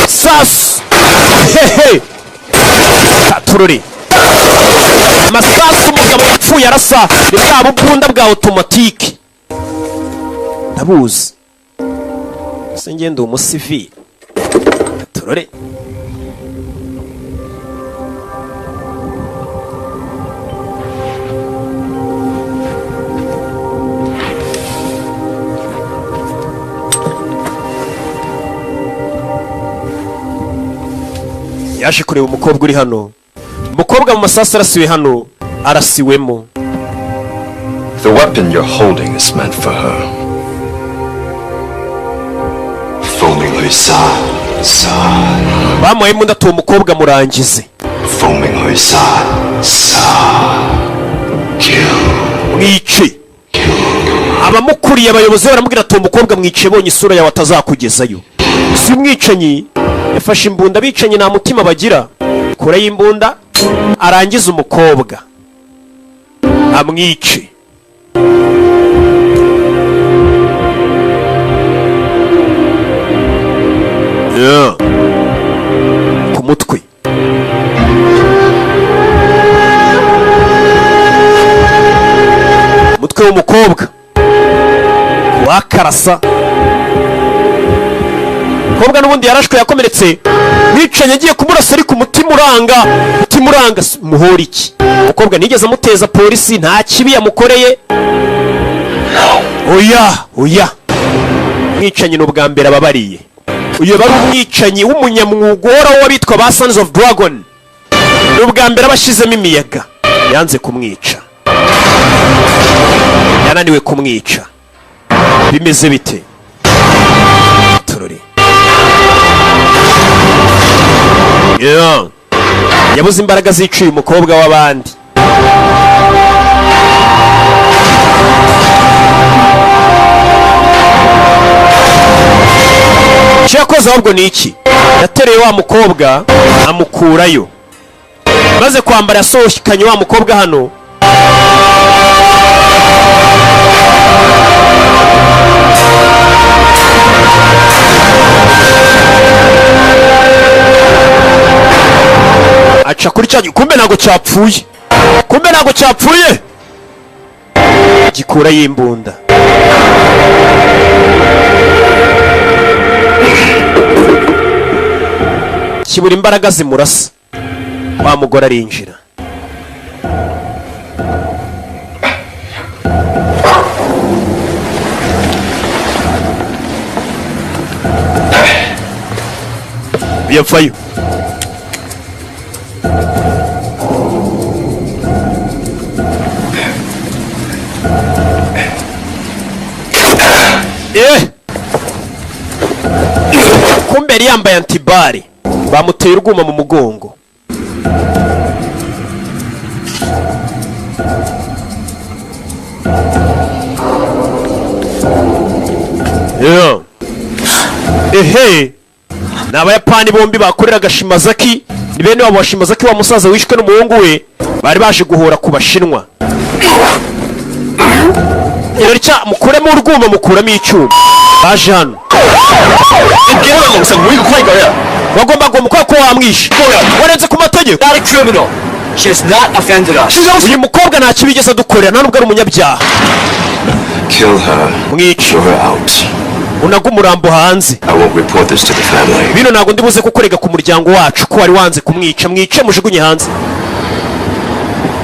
A: sasu, hehe, katururi amasasu. Umugabo yapfuye arasa ni bwa bubunda bwa automatique, ndabuzi se ngende umusivili. Turore yaje kureba umukobwa uri hano. Umukobwa mu masasu arasiwe hano, arasiwemo.
E: The weapon you're holding is meant for her. Foaming Huisa, sa.
A: Bamuhaye imbunda ati uwo mukobwa murangize.
E: Foaming Huisa, sa. Kill.
A: Mwice. Abamukuriye, abayobozi baramubwira ati uwo mukobwa mwice, bonye isura yawe atazakugezayo. Si umwicanyi yafashe imbunda. Abicanyi nta mutima bagira. Kure y'imbunda, arangize umukobwa, amwice. Yeah. Ku mutwe umutwe w'umukobwa wakarasa. Umukobwa n'ubundi yarashwe, yakomeretse. Mwicanyi agiye kumurasa ariko umutima uranga, umutima uranga. Muhora iki? Umukobwa nigeze amuteza polisi, nta kibi yamukoreye. Oya, oya, mwicanyi ni ubwa mbere ababariye. Uyu aba ari umwicanyi w'umunyamwuga uhoraho w'abitwa ba Sons of Dragon. Ni ubwa mbere aba ashyizemo imiyaga. Yanze kumwica, yananiwe kumwica. Bimeze bite? Turore. Yeah. Yabuze imbaraga zicuye umukobwa w'abandi. Icyo yakoze ahubwo ni iki? Yatereye wa mukobwa amukurayo, maze kwambara yasohokanye wa mukobwa hano. Aca kuri cya, kumbe ntabwo cyapfuye, kumbe ntabwo cyapfuye. Gikurayo imbunda. Kibura imbaraga zimurasa. Wa mugore arinjira. Yapfayo. Eh! Kumbe yari yambaye anti-balles, bamuteye urwuma mu mugongo. Yeah. Ehe, ni Abayapani bombi bakoreraga Shimazaki, ni bene wabo wa Shimazaki, wa musaza wishwe n'umuhungu we. Bari baje guhora ku Bashinwa. Cya mukuremo urwuma, mukuramo icyuma. Baje hano, wagombaga umukobwa ko wamwishe, warenze ku mategeko.
I: Not a criminal. She has not offended us.
A: Uyu mukobwa nta kibi yigeze adukorera, nta nubwo ari umunyabyaha.
E: Kill her.
A: Mwice.
E: Throw her out.
A: Unaga umurambo hanze.
E: I won't report this to the family.
A: Bino ntabwo ndibuze kukurega ku muryango wacu ko wari wanze kumwica. Mwice, mujugunye hanze.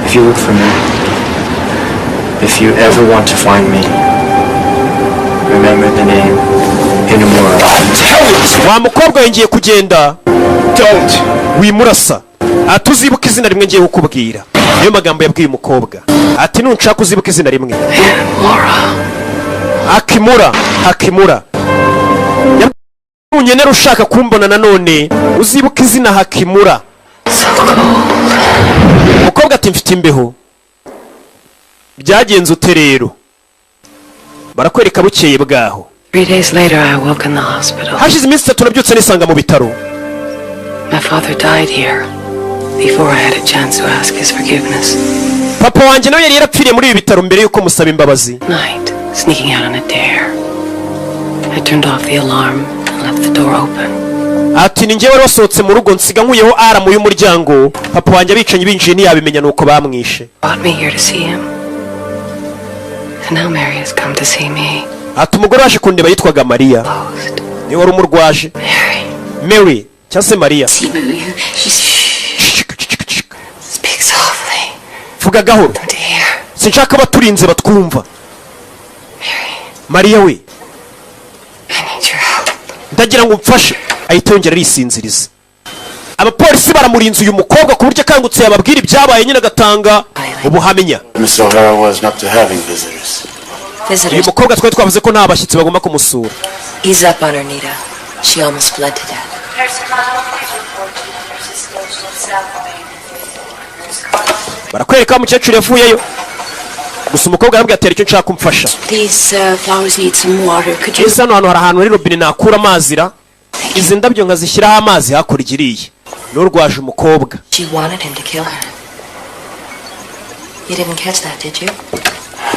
I: If you look for me, if you ever want to find me, remember the name Inamura.
A: Wa mukobwa we, ngiye kugenda.
E: Don't!
A: Wimurasa. Ati uzibuka izina rimwe ngiye kukubwira. Niyo magambo yabwiye umukobwa, ati nunshaka uzibuka izina rimwe, Akimura. Hakimura. Nunkenera, ushaka kumbona nanone, uzibuka izina Hakimura. Umukobwa ati mfite imbeho. Byagenze ute rero? Barakwereka bukeye bwaho.
B: 3 days later, I awoke in the hospital.
A: Hashize iminsi 3 nabyutse nisanga mu bitaro.
B: My father died here before I had a chance to ask his forgiveness.
A: Papa wanjye nawe yari yarapfiriye muri ibi bitaro mbere y'uko musaba imbabazi.
B: Night, sneaking out on a dare. I turned off the alarm and left the door open.
A: Ati ni njyewe wari wasohotse mu rugo, nsiga nkuyeho alarm y'umuryango. Papa wanjye abicanyi binjiye ntiyabimenya, nuko bamwishe.
B: Brought me here to see him. And now Mary has come to see me.
A: Ati umugore waje kundeba yitwaga Mariya, niwe wari umurwaje. Mary cyangwa se Mariya. Cicika, cicika, cicika.
B: Speak softly.
A: Vuga gahoro.
B: Don't hear.
A: Sinshaka abaturinze batwumva. Mariya we.
B: I need your help.
A: Ndagira ngo umfashe. Ahita yongera arisinziriza. Abapolisi baramurinze uyu mukobwa ku buryo akangutse yababwira ibyabaye nyine, agatanga ubuhamya.
G: Miss O'Hara was not to having visitors.
A: Uyu
H: Visitors.
A: mukobwa twari twavuze ko nta bashyitsi bagomba kumusura.
H: Ease up on her, Nita. She almost bled to death.
J: Nurse Connell, please report to the nurse's station at South Wing. Nurse Connell.
A: Barakwereka wa mukecuru yavuyeyo, gusa umukobwa arabwira ati icyo nshaka kumfasha.
H: These flowers need some water. Could you?
A: Ese hano hantu hari ahantu hari robine nakura amazi ra, izi ndabyo nkazishyiraho amazi? Hakurya iriya n'urwaje umukobwa.
H: She wanted him to kill her. You didn't catch that, did you?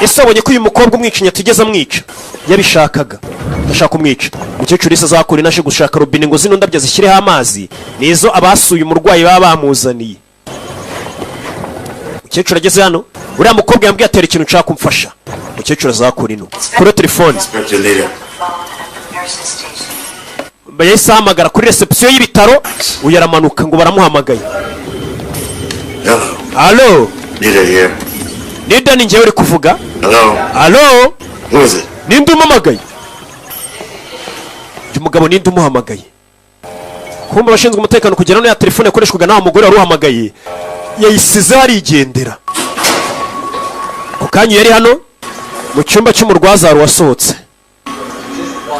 A: Ese wabonye ko uyu mukobwa umwicanyi atigeze amwica? Yabishakaga, ndashaka kumwica. Umukecuru ese azakura inaje gushaka robine ngo zino ndabyo azishyireho amazi, nizo abasuye umurwayi baba bamuzaniye. Umukecuru ageze hano, uriya mukobwa yambwiye atera ikintu nshaka kumfasha. Umukecuru azakura ino kuri telefone.
G: Inspector Nita.
J: Nurse's station.
A: Yahise ahamagara kuri reception y'ibitaro, uyu aramanuka ngo baramuhamagaye.
G: Hello.
A: Alo.
G: Nita here.
A: Nida, ni njyewe uri kuvuga.
G: Hello.
A: Alo.
G: Who is it?
A: Ninde umpamagaye? Uyu mugabo ninde umuhamagaye? Kumva abashinzwe umutekano kugera no ya telefone yakoreshwaga n'awa mugore wari uhamagaye yayisize arigendera. Ako kanya yari hano mu cyumba cy'umurwaza hari uwasohotse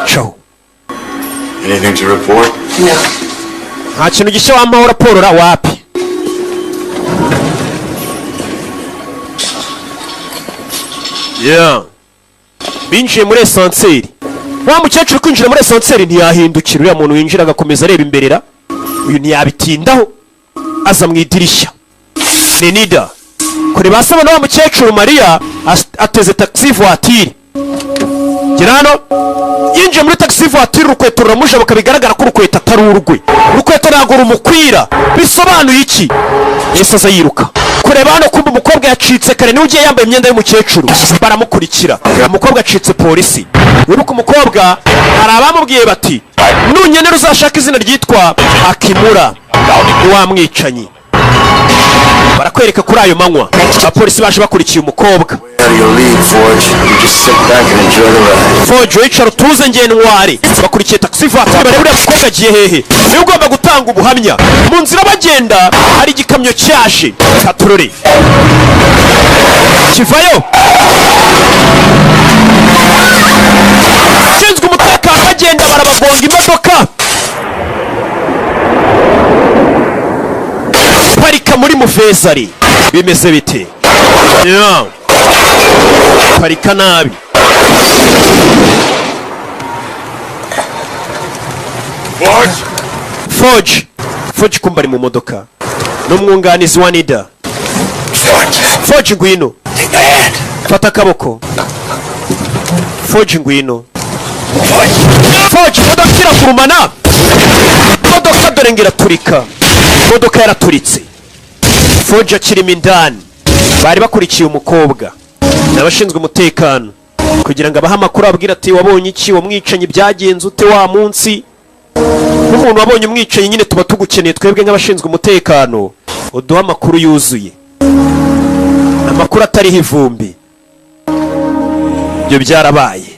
A: caho.
G: Anything to report?
B: No.
A: Nta kintu gishya wampaho raporo ra? Wapi. Yeah. Binjiye muri ascenseur, wa mukecuru kwinjira muri ascenseur ntiyahindukira. Uriya muntu winjira agakomeza areba imbere ra, uyu ntiyabitindaho, aza mu idirishya. Ni Nida kure basaba na wa mukecuru Mariya ateze taxi voiture. Gera hano, yinjiye muri taxi voiture, urukweto ruramujabuka, bigaragara ko urukweto atari urwe, urukweto ntabwo rumukwira. Bisobanuye iki? Yahise aza yiruka kureba hano. Kumva umukobwa yacitse kare, niwe ugiye yambaye imyenda y'umukecuru, baramukurikira. Umukobwa acitse polisi. Wibuke umukobwa hari abamubwiye bati: "Nunyenera uzashaka izina ryitwa Akimura, ni wa mwicanyi." Barakwereka kuri ayo manywa abapolisi baje bakurikiye umukobwa.
E: Out of your league, Forge. You just sit back and enjoy the ride.
A: Forge, wicara utuze, ngiye ntware. Bakurikiye taxi voiture, bareba uriya mukobwa agiye hehe, niwe ugomba gutanga ubuhamya. Mu nzira bagenda hari igikamyo cyaje katurore kivayo, ushinzwe umutekano bagenda barabagonga, imodoka parika muri muvezari. Bimeze bite? Yeah. Parika nabi.
G: Forge!
A: Forge, Forge, kumba ari mu modoka n'umwunganizi wa Nida.
G: Forge!
A: Forge, ngwino.
G: Take my hand!
A: Fata akaboko, Forge, ngwino. Forge, imodoka iragurumana, imodoka dore ngo iraturika, imodoka yaraturitse. Forge akirimo indani, bari bakurikiye umukobwa n'abashinzwe umutekano kugira ngo abahe amakuru, ababwire ati: "Wabonye iki? Wamwicanyi byagenze ute wa munsi?" Nk'umuntu wabonye umwicanyi nyine tuba tugukeneye twebwe nk'abashinzwe umutekano, uduhe amakuru yuzuye, amakuru atariho ivumbi. Ibyo byarabaye,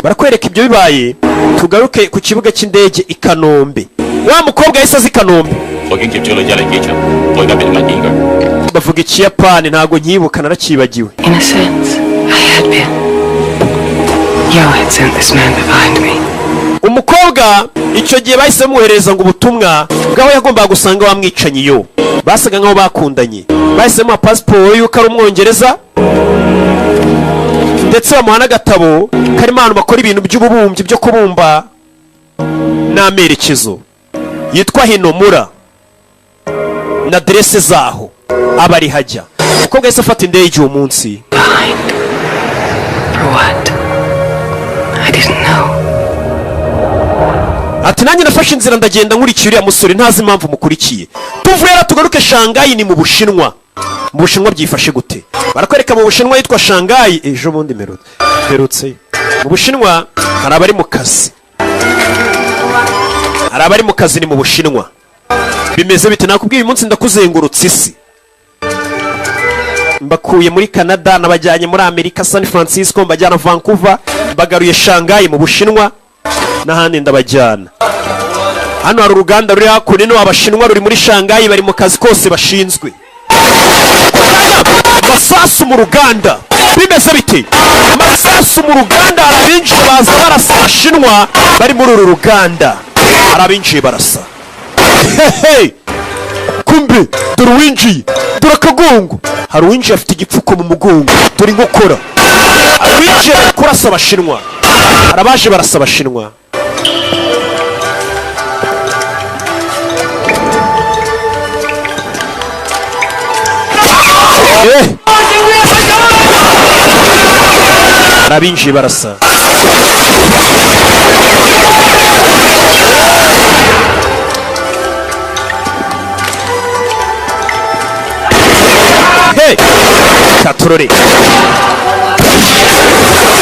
A: barakwereka ibyo bibaye. Tugaruke ku kibuga cy'indege i Kanombe. Wa mukobwa yahise aza i Kanombe.
K: 我已經接咗女仔嚟機場，我而家俾啲文件佢。
A: Bavuga Ikiyapani, ntabwo nkibuka, narakibagiwe.
B: In a sense, I had been. Yo had sent this man to find me.
A: Umukobwa icyo gihe bahise bamwoherereza ngo ubutumwa bw'aho yagombaga gusanga wa mwicanyi. Yo basaga nk'aho bakundanye, bahise bamuha pasiporo y'uko ari Umwongereza, ndetse bamuha n'agatabo karimo ahantu bakora ibintu by'ububumbyi, byo kubumba n'amerekezo, yitwa Hinomura na aderese zaho aba ari hajya. Umukobwa yahise afata indege uwo munsi.
B: Behind. For what? I didn't know.
A: Ati: "Nanjye nafashe inzira ndagenda nkurikiye uriya musore, ntazi impamvu mukurikiye." Tuvuye rero tugaruke Shangayi, ni mu Bushinwa. Mu Bushinwa byifashe gute? Barakwereka mu Bushinwa yitwa Shangayi. Ejo bundi mperutseyo. Mu Bushinwa hari abari mu kazi, hari abari mu kazi, ni mu Bushinwa. Bimeze bite? Nakubwiye, uyu munsi ndakuzengurutsa isi. Mbakuye muri Canada, nabajyanye muri Amerika, San Francisco, mbajyana Vancouver, mbagaruye Shangayi mu Bushinwa, n'ahandi ndabajyana. Hano hari uruganda ruri hakuno, Abashinwa ruri muri Shangayi, bari mu kazi kose bashinzwe. Masasu mu ruganda, bimeze bite? Masasu mu ruganda, hari abinjiye baza barasa. Abashinwa bari muri uru ruganda, hari abinjiye barasa. Hehe, kumbe dore uwinjiye, dore akagongo. Hari uwinjiye afite igipfuko mu mugongo, dore inkokora. Hari uwinjiye bari kurasa Abashinwa, hari abaje barasa Abashinwa. Hari abinjiye barasa. Hey! Katurore.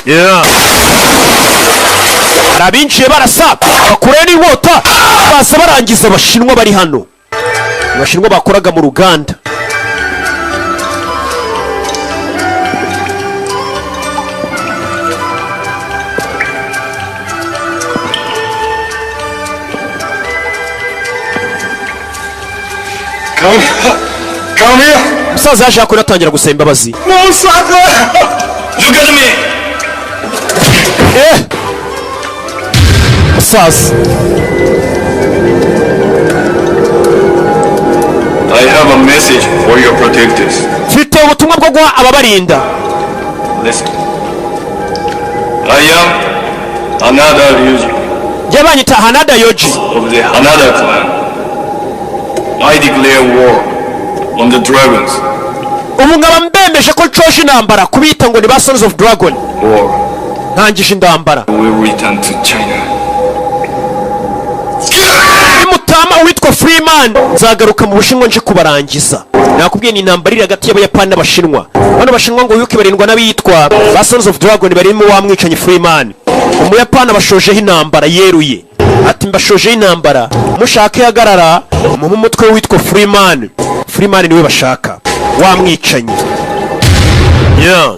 A: Yeah. Hari abinjiye barasa, bakurayo n'inkota, baza barangiza Abashinwa bari hano, Abashinwa bakoraga mu ruganda.
G: Come, come here.
A: Umusaza yaje hakuno atangira gusaba imbabazi.
G: No, sucker. Look at me.
A: Eh, musaza.
G: I have a message for your protectors.
A: Mfite ubutumwa bwo guha ababarinda.
G: Listen. I am Hanada Ryuji
A: Njye banyita Hanada Yoji
G: of the Hanada clan. I declare war on the dragons.
A: Ubu nkaba mbemeje ko nshoje intambara kubita ngo ni ba Sons of Dragon.
G: Or
A: Ntangije intambara.
G: will return to China.
A: Nimutama uwitwa Freeman, nzagaruka mu Bushinwa nje kubarangiza. Nakubwiye, ni intambara iri hagati y'Abayapani n'Abashinwa. Bano Bashinwa ngo wibuke barindwa n'abitwa ba Sons of Dragon, barimo wa mwicanyi Freeman. Umuyapani abashojeho intambara yeruye, ati mbashojeho intambara, mushake ihagarara mu umutwe witwa Freeman. Freeman niwe bashaka, wa mwicanyi, yeah.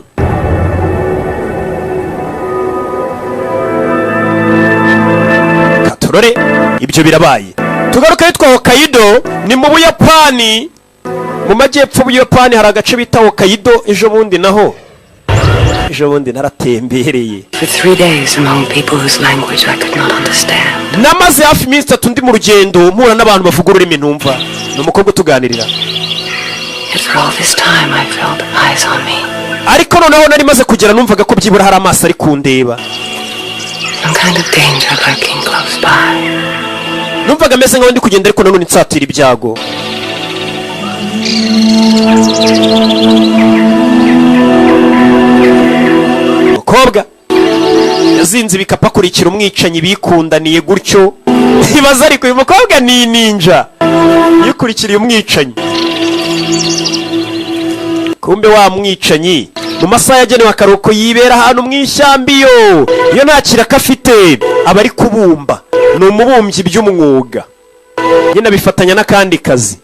A: Katurore, ibyo birabaye. Tugaruke yitwa Hokkaido, ni mu Buyapani, mu majyepfo y'Ubuyapani hari agace bita Hokkaido. Ejo bundi naho, ejo bundi naratembereye.
B: For 3 days among people whose language I could not understand.
A: Namaze hafi iminsi 3 ndi mu rugendo, mpura n'abantu bavuga ururimi ntumva. Ni umukobwa utuganirira.
B: Yet for all this time I felt eyes on me.
A: Ariko noneho nari maze kugera, numvaga ko byibura hari amaso ari kundeba.
B: Some kind of danger lurking close by.
A: Numvaga ameze nkaho ndi kugenda, ariko nanone nsatira ibyago. Umukobwa yazinze ibikapu akurikira umwicanyi bikundaniye gutyo. Ntibaza, ariko uyu mukobwa ni ninja yikurikiriye umwicanyi. Kumbe wa mwicanyi mu masaha yagenewe akaruhuko yibera ahantu mu ishyamba. Iyo nta kiraka afite aba ari kubumba, ni umubumbyi by'umwuga nyine, abifatanya n'akandi kazi.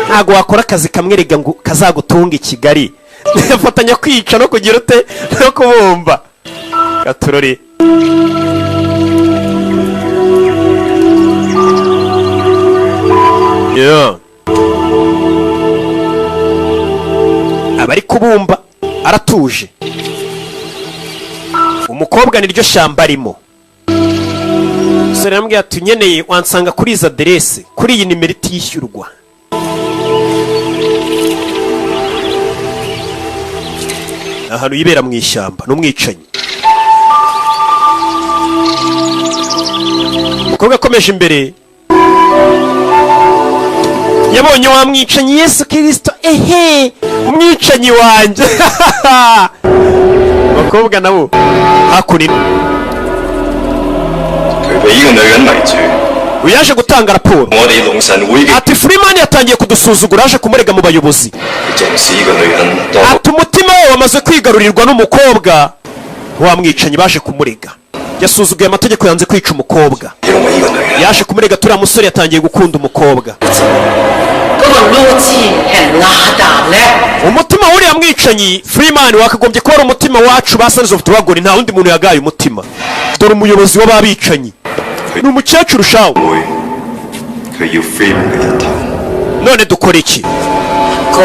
A: Ntabwo wakora akazi kamwe rega ngo kazagutunga i Kigali. Afatanya kwica no kugira ute no kubumba. Gaturori. Yeah. Aba ari kubumba aratuje. Umukobwa niryo shyamba arimo. Umusore aramubwira ati: "Unyeneye wansanga kuri izi aderese, kuri iyi nimero itishyurwa." Ahantu yibera mu ishyamba n'umwicanyi. Umukobwa akomeje imbere, yabonye wa mwicanyi. Yesu Kirisito, ehe, umwicanyi wanjye! Abakobwa nabo hakuno.
E: 佢被呢個女人迷住，
A: Uyu yaje gutanga raporo.
E: 我哋龍神會嘅
A: Ati Freeman yatangiye kudusuzugura, yaje kumurega mu bayobozi.
E: 重視呢個女人多過
A: Ati umutima we wamaze kwigarurirwa n'umukobwa. Wa mwicanyi baje kumurega yasuzuguye amategeko, yanze kwica umukobwa.
E: 因為呢個女人。
A: Yaje kumurega, turiya musore yatangiye gukunda umukobwa.
H: 嗰個老錢係拉啖咧。
A: Umutima w'uriya mwicanyi Freeman wakagombye kuba ari umutima wacu ba Sons of Dragon. Nta wundi muntu yagaye umutima. Dore umuyobozi w'ababicanyi ni umukecuru shawo.
E: 會，佢要 Freeman 嘅人頭。
A: None dukora iki?
H: 哥，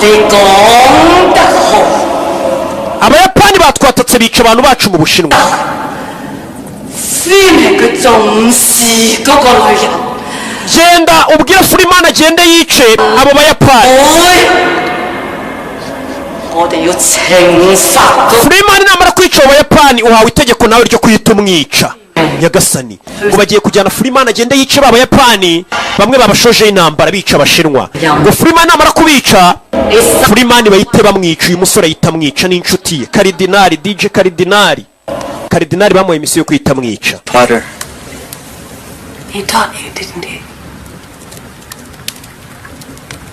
H: 你講得好。
A: Abayapani batwatatse bica abantu bacu mu Bushinwa.
H: 先係佢重視嗰個女人。
A: Genda ubwire Freeman agende yice abo Bayapani.
H: 會，我哋要懲罰嗰
A: Freeman namara kwica abo Bayapani, uhawe itegeko nawe ryo kuhita umwica. Nyagasani, ngo bagiye kujyana Freeman agende yice ba Bayapani bamwe babashojeho intambara bica Abashinwa. Ngo Freeman namara kubica, Freeman bahite bamwica. Uyu musore ahita amwica n'inshuti ye Karidinari, DJ Karidinari. Karidinari bamuhaye misiyo yo kuhita amwica.
I: Potter.
B: He taught you, didn't he?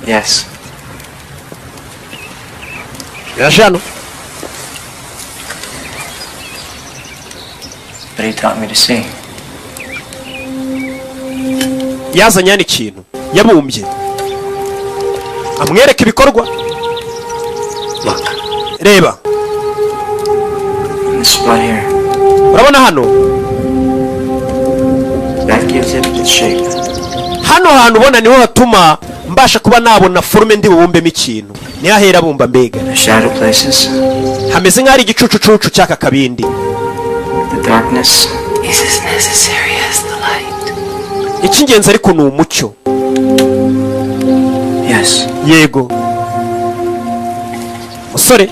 I: Yes.
A: Yaje hano.
I: But he taught me to see.
A: Yazanye hano ikintu yabumbye, amwereka ibikorwa.
I: Look.
A: Reba.
I: This spot here.
A: Urabona hano?
I: That gives it its shape.
A: Hano hantu ubona niho hatuma mbasha kuba nabona forme ndi bubumbemo ikintu. Niho ahera abumba mbega.
I: The shadow places.
A: Hameze nk'aho ari igicucucucu cy'aka kabindi.
I: The darkness.
B: Is as necessary as the light.
A: Icy'ingenzi ariko ni umucyo.
I: Yes.
A: Yego, musore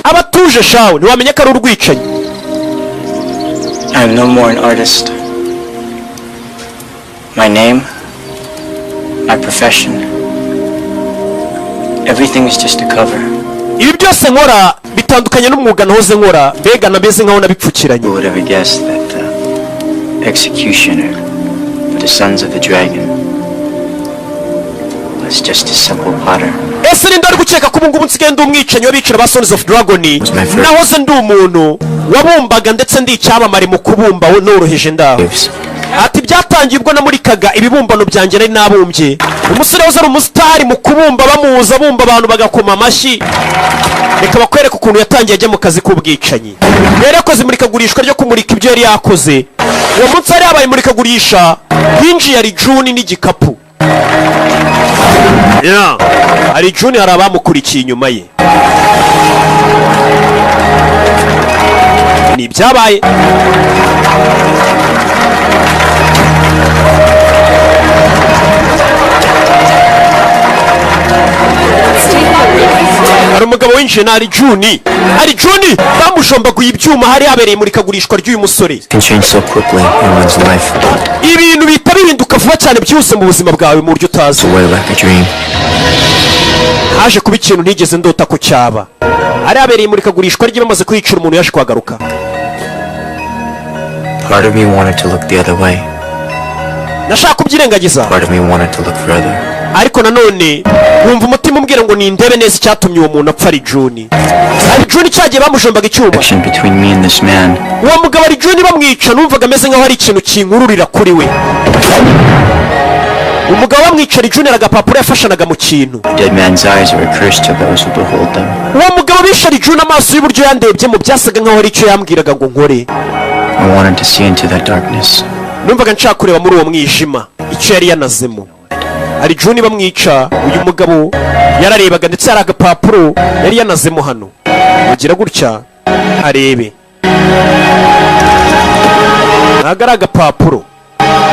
A: aba atuje shawe, ntiwamenya ko ari urwicanyi.
I: I am no more an artist. My name, my profession, everything is just a cover.
A: Ibi byose nkora bitandukanye n'umwuga nahoze nkora, mbega nameze nkaho nabipfukiranye.
I: Who would ever guess that the executioner for the Sons of the Dragon was just a simple potter?
A: Ese ninde wari gukeka ko ubu ngubu nsigaye ndi umwicanyi w'abicira ba Sons of Dragon, nahoze ndi umuntu wabumbaga, ndetse ndi icyamamare mu kubumba noroheje ndaho? Ati byatangiye ubwo namurikaga ibibumbano byanjye nari nabumbye. Umusore wahoze ari umusitari mu kubumba, bamuzi abumba, abantu bagakoma amashyi. Reka bakwereke ukuntu yatangiye ajya mu kazi k'ubwicanyi. Yari yakoze imurikagurishwa ryo kumurika ibyo yari yakoze. Uwo munsi hari habaye imurikagurisha, hinjiye ari Juni n'igikapu. Yeah. Ari Juni, hari abamukurikiye inyuma ye. Ni ibyabaye. Hari umugabo winjiye na ari Juni. Ari Juni bamushombaguye ibyuma. Hari habereye imurikagurishwa ry'uyu musore.
I: Can change so quickly in one's life.
A: Ibintu bihita bihinduka vuba cyane byihuse mu buzima bwawe mu buryo utazi.
I: Away like a dream.
A: Haje kuba ikintu ntigeze ndota ko cyaba. Hari habereye imurikagurishwa rye, bamaze kwicira umuntu, yaje kuhagaruka.
I: Part of me wanted to look the other way.
A: Nashaka kubyirengagiza.
I: Part of me wanted to look further.
A: Ariko nanone nkumva umutima umbwira ngo nindebe neza icyatumye uwo muntu apfa. Ari Juni, ari Juni cyagiye bamushombaga icyuma.
I: Connection between me and this man.
A: Uwo mugabo ari Juni bamwica, numvaga ameze nk'aho hari ikintu kinkururira kuri we. Umugabo bamwica, ari Juni, agapapuro yafashanaga mu kintu.
I: The dead man's eyes are a curse to those who behold them.
A: Uwo mugabo bishe ari Juni, amaso y'uburyo yandebyemo byasaga nk'aho hari icyo yambwiraga ngo nkore.
I: I wanted to see into that darkness.
A: Numvaga nshaka kureba muri uwo mwijima icyo yari yanazemo. Ari Juni bamwica, uyu mugabo yararebaga, ndetse hari agapapuro yari yanazemo hano. Ugira gutya arebe, ntabwo ari agapapuro,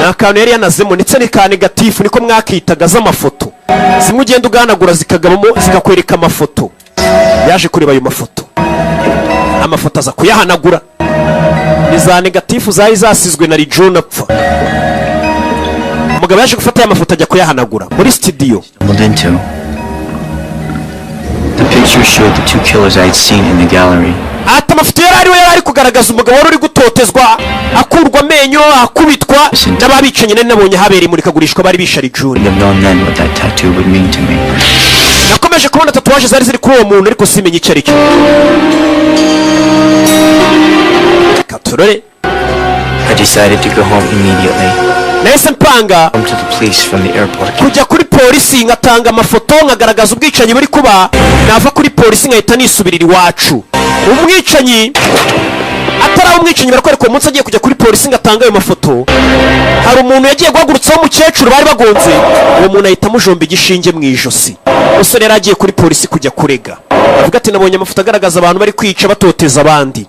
A: ni akantu yari yanazemo, ndetse ni ka negatifu, niko mwakitaga, z'amafoto zimwe ugenda uganagura zikagabamo zikakwereka amafoto. Yaje kureba ayo mafoto, amafoto aza kuyahanagura. Ni za negatifu zari zasizwe na Rijuni apfa. Umugabo yaje gufata aya mafoto ajya kuyahanagura muri studio.
I: Stumbled into. The picture showed the two killers I had seen in the gallery.
A: Ati amafoto yari ariwe yari ari kugaragaza umugabo wari uri gutotezwa, akurwa amenyo, akubitwa n'ababicanyi nari nabonye habereye imurikagurishwa bari bishe Rijuni.
I: Wouldn't have known then what that tattoo would mean to me.
A: Nakomeje kubona tatouage zari ziri kuri uwo muntu, ariko simenye icyo ari cyo. Reka turore.
I: I decided to go home immediately.
A: Nahise mpanga
I: Home to the police from the airport.
A: kujya kuri polisi, ngatanga amafoto, nkagaragaza ubwicanyi buri kuba. Nava kuri polisi nkahita nisubirira iwacu. Umwicanyi ataraba umwicanyi, barakwereka uwo munsi agiye kujya kuri polisi ngatanga ayo mafoto. Hari umuntu yagiye guhagurutsaho umukecuru bari bagonze, uwo muntu ahita amujomba igishinge mu ijosi. Umusore yari agiye kuri polisi kujya kurega, avuga ati nabonye amafoto agaragaza abantu bari kwica, batoteza abandi.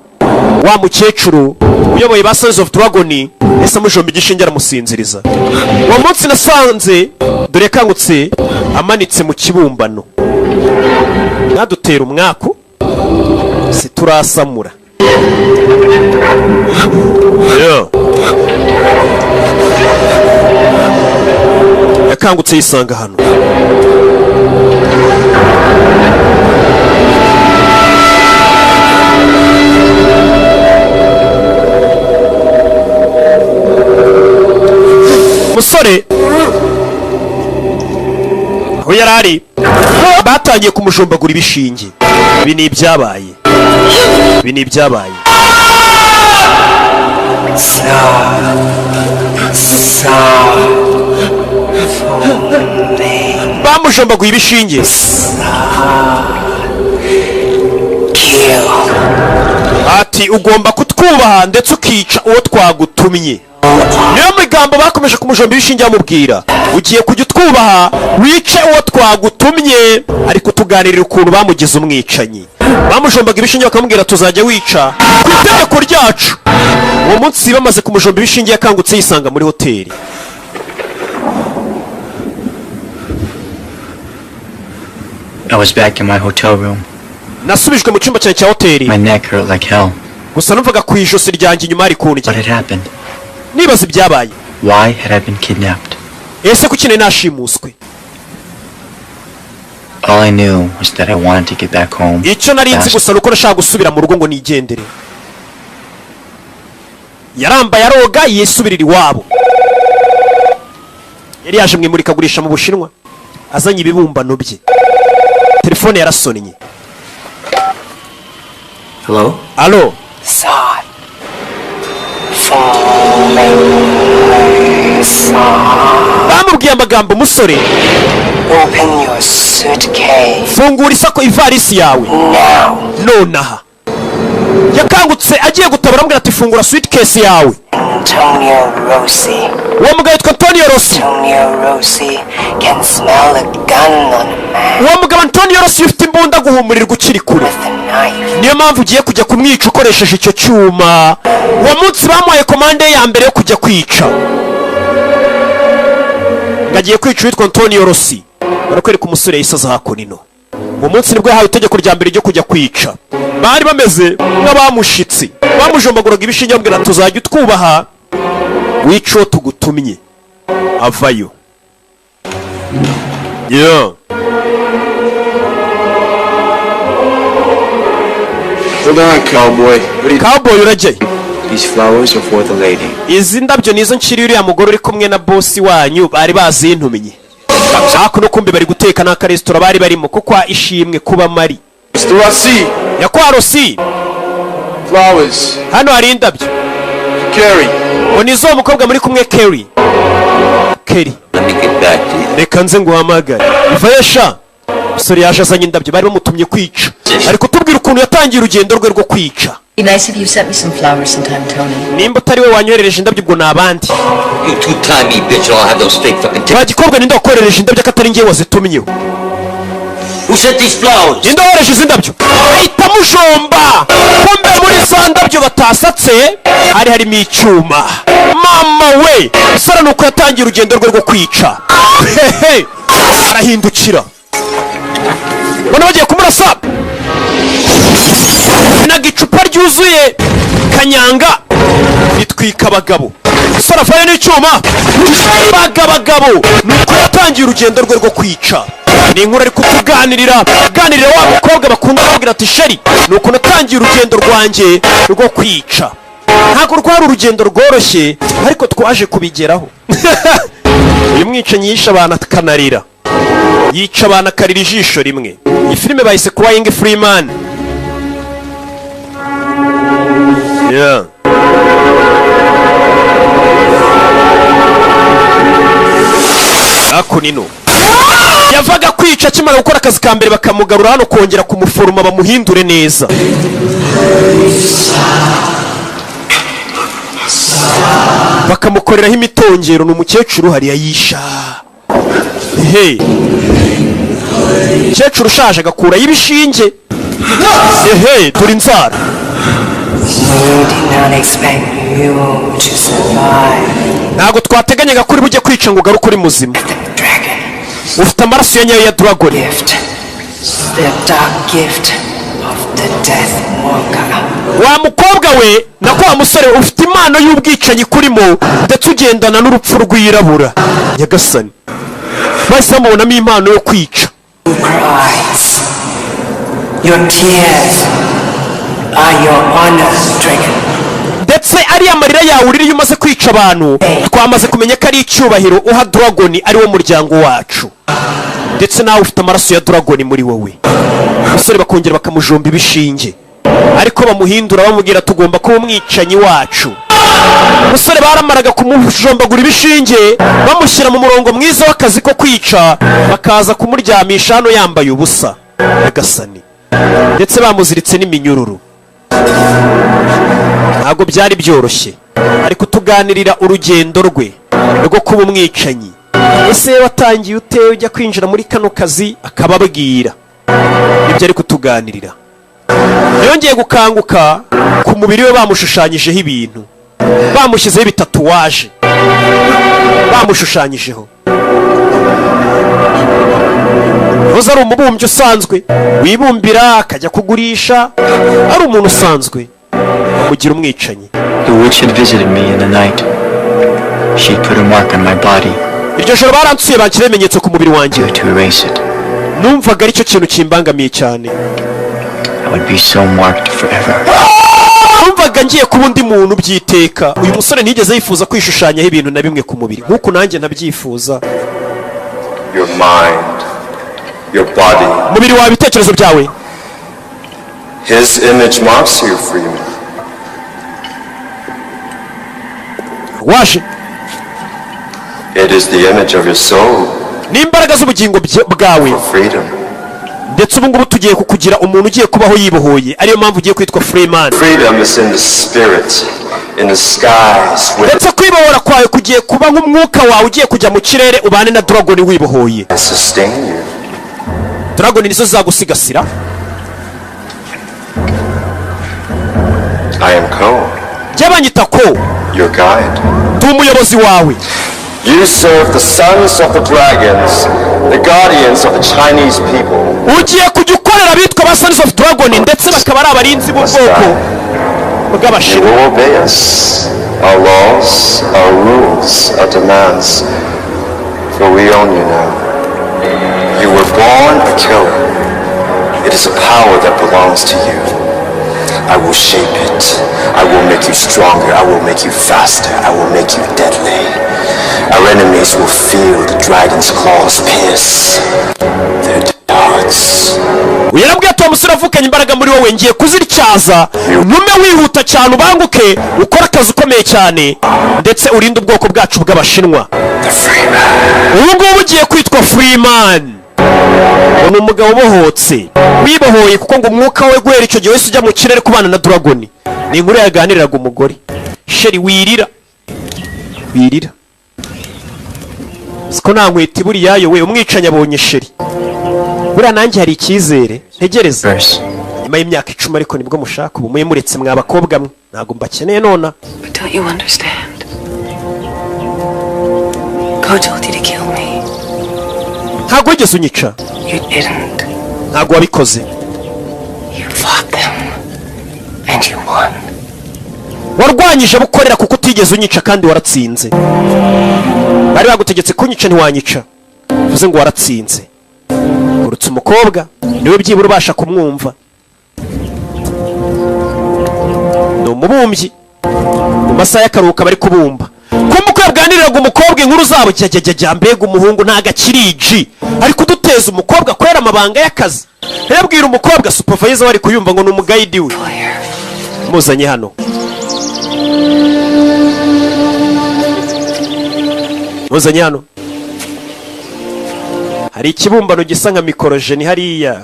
A: Wa mukecuru uyoboye ba Sons of Dragon yahise amujomba igishinge, aramusinziriza. Uwo munsi nasanze, dore yakangutse amanitse mu kibumbano. Mwadutera umwaku siturasamura. Yeah. Yakangutse yisanga hano. Musore aho yari ari batangiye kumujombagura ibishinge. Ibi ni ibyabaye, ibi ni ibyabaye. Bamujombaguye ibishinge. Ati ugomba kutwica. Utwubaha ndetse ukica uwo twagutumye. Niyo migambo bakomeje kumujomba ibishinge, bamubwira: ugiye kujya utwubaha, wice uwo twagutumye. Ariko tuganirira ukuntu bamugize umwicanyi. Bamujombaga ibishinge bakamubwira: tuzajya wica ku itegeko ryacu. Uwo munsi bamaze kumujomba ibishinge, yakangutse yisanga muri hoteli.
I: I was back in my hotel room.
A: Nasubijwe mu cyumba cyanjye cya hoteli.
I: My neck hurt like hell.
A: Gusa numvaga ku ijosi ryanjye inyuma hari kundya.
I: What had happened?
A: Nibaza ibyabaye.
I: Why had I been kidnapped?
A: Ese kuki nari nashimuswe?
I: All I knew was that I wanted to get back home
A: Icyo nari nzi
I: fast.
A: gusa ni uko nashaka gusubira mu rugo ngo nigendere. Yarambaye, aroga, yisubirira iwabo. Yari yaje mu imurikagurisha mu Bushinwa azanye ibibumbano bye. Telefone yarasonnye.
I: Hello?
A: Alo.
B: Saw it. Falling. Saw.
A: Bamubwiye amagambo umusore.
B: Open your suitcase.
A: Fungura isako, ivarisi yawe.
B: Now.
A: Nonaha yakangutse agiye gutabara, amubwira ati: fungura suitcase yawe.
B: Antonio Rossi.
A: Uwo mugabo yitwa Antonio Rossi.
B: Antonio Rossi can smell a gun on a man
A: Uwo mugabo Antonio Rossi ufite imbunda guhumurirwa ukiri kure.
B: with a knife.
A: Niyo mpamvu ugiye kujya kumwica ukoresheje icyo cyuma. Uwo munsi bamuhaye komande ya mbere yo kujya kwica, ngo agiye kwica uwitwa Antonio Rossi. Barakwereka umusore yahise aza hakuno. Uwo munsi nibwo yahawe itegeko rya mbere ryo kujya kwica. Bari bameze nk'abamushitsi, bamujombaguraga ibishinge, bamubwira: tuzajya utwubaha, wica uwo tugutumye. Avayo, yeah.
G: Hold on, cowboy. What are you...
A: Cowboy, urajyayo?
I: These flowers are for the lady.
A: Izi ndabyo nizo nshyiriye uriya mugore uri kumwe na bosi wanyu, bari bazintumye. Hakuno kumbe bari guteka n'akaresitora bari barimo ko kwa Ishimwe kuba mari.
G: Mr. Rossi!
A: Nyakwa Rossi.
G: Flowers.
A: Hano hari indabyo.
G: Carrie.
A: Ngo ni zo mukobwa muri kumwe, Kerry, Kerry.
F: Let me get back to you.
A: Reka nze nguhamagare. Ivayo sha. Umusore yaje azanye indabyo, bari bamutumye kwica. Ari kutubwira ukuntu yatangiye urugendo rwe rwo kwica.
H: Be nice if you sent me some flowers sometime, Tony.
A: Nimba utari we wanyoherereje indabyo, ubwo ni abandi.
F: You two-time me, bitch, and I'll have those fake fucking tickets.
A: Wa gikobwa, ninde wakoherereje indabyo ko atari njyewe wazitumyeho?
F: Who sent these flowers?
A: Ninde wohereje izi ndabyo? Ahita amujomba. Kumbe muri za ndabyo batasatse hari harimo icyuma. Mama we! Sara, ni uko yatangiye urugendo rwe rwo kwica. Hehe, arahindukira, ubona bagiye kumurasa, naga icupa ryuzuye kanyanga ritwika abagabo. Sara avayo n'icyuma bagabagabo. Ni uko yatangiye urugendo rwe rwo kwica. Ni inkuru ari kutuganirira, ganirira wa mukobwa bakunda, kubwira ati: chérie, ni ukuntu natangiye urugendo rwanjye rwo kwica. Ntabwo rwari urugendo rworoshye, ariko twaje kubigeraho. Uyu mwicanyi yishe abantu akanarira, yica abantu akarira ijisho rimwe. Iyi filime bayise Crying Freeman, yeah. Hakuno yavaga kwica, akimara gukora akazi ka mbere bakamugarura hano kongera kumuforoma bamuhindure neza. Bakamukoreraho imitongero. Ni umukecuru hariya yisha. Ehe, umukecuru ushaje agakurayo ibishinge. Ehe, turi inzara.
B: We did not expect you to survive.
A: Ntabwo twateganyaga ko uri bujye kwica ngo ugaruke uri muzima.
B: Dragon.
A: Ufite amaraso ya nyayo ya dragon.
B: Gift. The dark gift of the Death Walker.
A: Wa mukobwa we, nako wa musore, ufite impano y'ubwicanyi kurimo, ndetse ugendana n'urupfu rwirabura. Nyagasani, bahise bamubonamo impano yo kwica.
B: Cries. Your tears are your honor, dragon.
A: Ndetse ariya marira yawe urira iyo umaze kwica abantu, twamaze kumenya ko ari icyubahiro uha dragon, ari wo muryango wacu. Ndetse nawe ufite amaraso ya dragon muri wowe. Umusore bakongera bakamujomba ibishinge, ariko bamuhindura, bamubwira: tugomba kuba umwicanyi wacu. Umusore baramaraga kumujombagura ibishinge, bamushyira mu murongo mwiza w'akazi ko kwica, bakaza kumuryamisha hano yambaye ubusa. Nyagasani, ndetse bamuziritse n'iminyururu. Ntabwo byari byoroshye. Ari kutuganirira urugendo rwe rwo kuba umwicanyi. Ese watangiye ute ujya kwinjira muri kano kazi? Akababwira ibyo ari kutuganirira. Yongeye gukanguka, ku mubiri we bamushushanyijeho ibintu, bamushyizeho ibitatuwaje, bamushushanyijeho. Yahoze ari umubumbyi usanzwe wibumbira akajya kugurisha, ari umuntu usanzwe, bamugira umwicanyi.
I: The witch had visited me in the night. She had put a mark on my body
A: Iryo joro baransuye, banshyiraho ibimenyetso ku mubiri wanjye.
I: to erase it.
A: Numvaga aricyo kintu kimbangamiye cyane.
I: I would be so marked forever.
A: Numvaga ngiye kuba undi muntu byiteka. Uyu musore ntiyigeze yifuza kwishushanyaho ibintu na bimwe ku mubiri, nk'uku nanjye ntabyifuza.
E: Your mind, your body.
A: Umubiri wawe, ibitekerezo byawe.
E: His image marks you, Freeman.
A: Waje.
E: It is the image of your soul
A: N'imbaraga z'ubugingo bwawe.
E: for freedom.
A: Ndetse ubu ngubu tugiye kukugira umuntu ugiye kubaho yibohoye, ariyo mpamvu ugiye kwitwa Freeman.
E: Freedom is in the spirit, in the skies, with
A: Ndetse kwibohora kwawe kugiye kuba nk'umwuka wawe ugiye kujya mu kirere, ubane na dragon wibohoye.
E: and sustain you.
A: Dragon nizo zagusigasira.
E: I am Ko,
A: Jya banyita ko
E: your guide.
A: Ndi umuyobozi wawe.
E: You serve the sons of the dragons, the guardians of the Chinese people.
A: Ugiye kujya ukorera abitwa ba Sons of Dragon, ndetse bakaba ari abarinzi b'ubwoko
E: You
A: bw'Abashinwa.
E: will obey us, our laws, our rules, our demands, for we own you now. You were born a killer. It is a power that belongs to you. I will shape it. I will make you stronger. I will make you faster. I will make you deadly. Our enemies will feel the dragon's claws pierce their hearts.
A: Uyu yarabwiye ati: "Uwo musore avukanye imbaraga muri wowe, ngiye kuzityaza, ntume wihuta cyane, ubanguke, ukore akazi ukomeye cyane, ndetse urinde ubwoko bwacu bw'Abashinwa." Ubu ngubu ugiye kwitwa Freeman, ngo ni umugabo ubohotse, wibohoye, kuko ngo umwuka we guhera icyo gihe wese ujya mu kirere kubana na dragon. Ni inkuru yaganiriraga umugore. Chérie, wirira, wirira, siko nta nkweto iburiyayo we. Umwicanyi abonye chérie. Buriya nanjye hari icyizere ntegereza nyuma y'imyaka 10, ariko nibwo mushaka ubu. Muye muretse mwa bakobwa mwe, ntabwo mbakeneye nona.
B: But don't you understand? Ko told you to kill me.
A: Ntabwo wigeze unyica.
B: You didn't.
A: Ntabwo wabikoze.
B: You fought them. And you won.
A: Warwanyije abo ukorera, kuko utigeze unyica kandi waratsinze. Bari bagutegetse kunyica, ntiwanyica, bivuze ngo waratsinze. Urutse umukobwa niwe byibura ubasha kumwumva. Ni umubumbyi, mu masaha y'akaruhuko bari kubumba. Kumva uko yaganiriraga umukobwa inkuru zabo, jya jya jya jya, mbega umuhungu, ntago akiri iji, ari kuduteza umukobwa kubera amabanga y'akazi. Yabwira umukobwa, supervisor we ari kuyumva, ngo ni umugayidi we muzanye hano, muzanye hano. Hari ikibumbano gisa nka mikorojeni hariya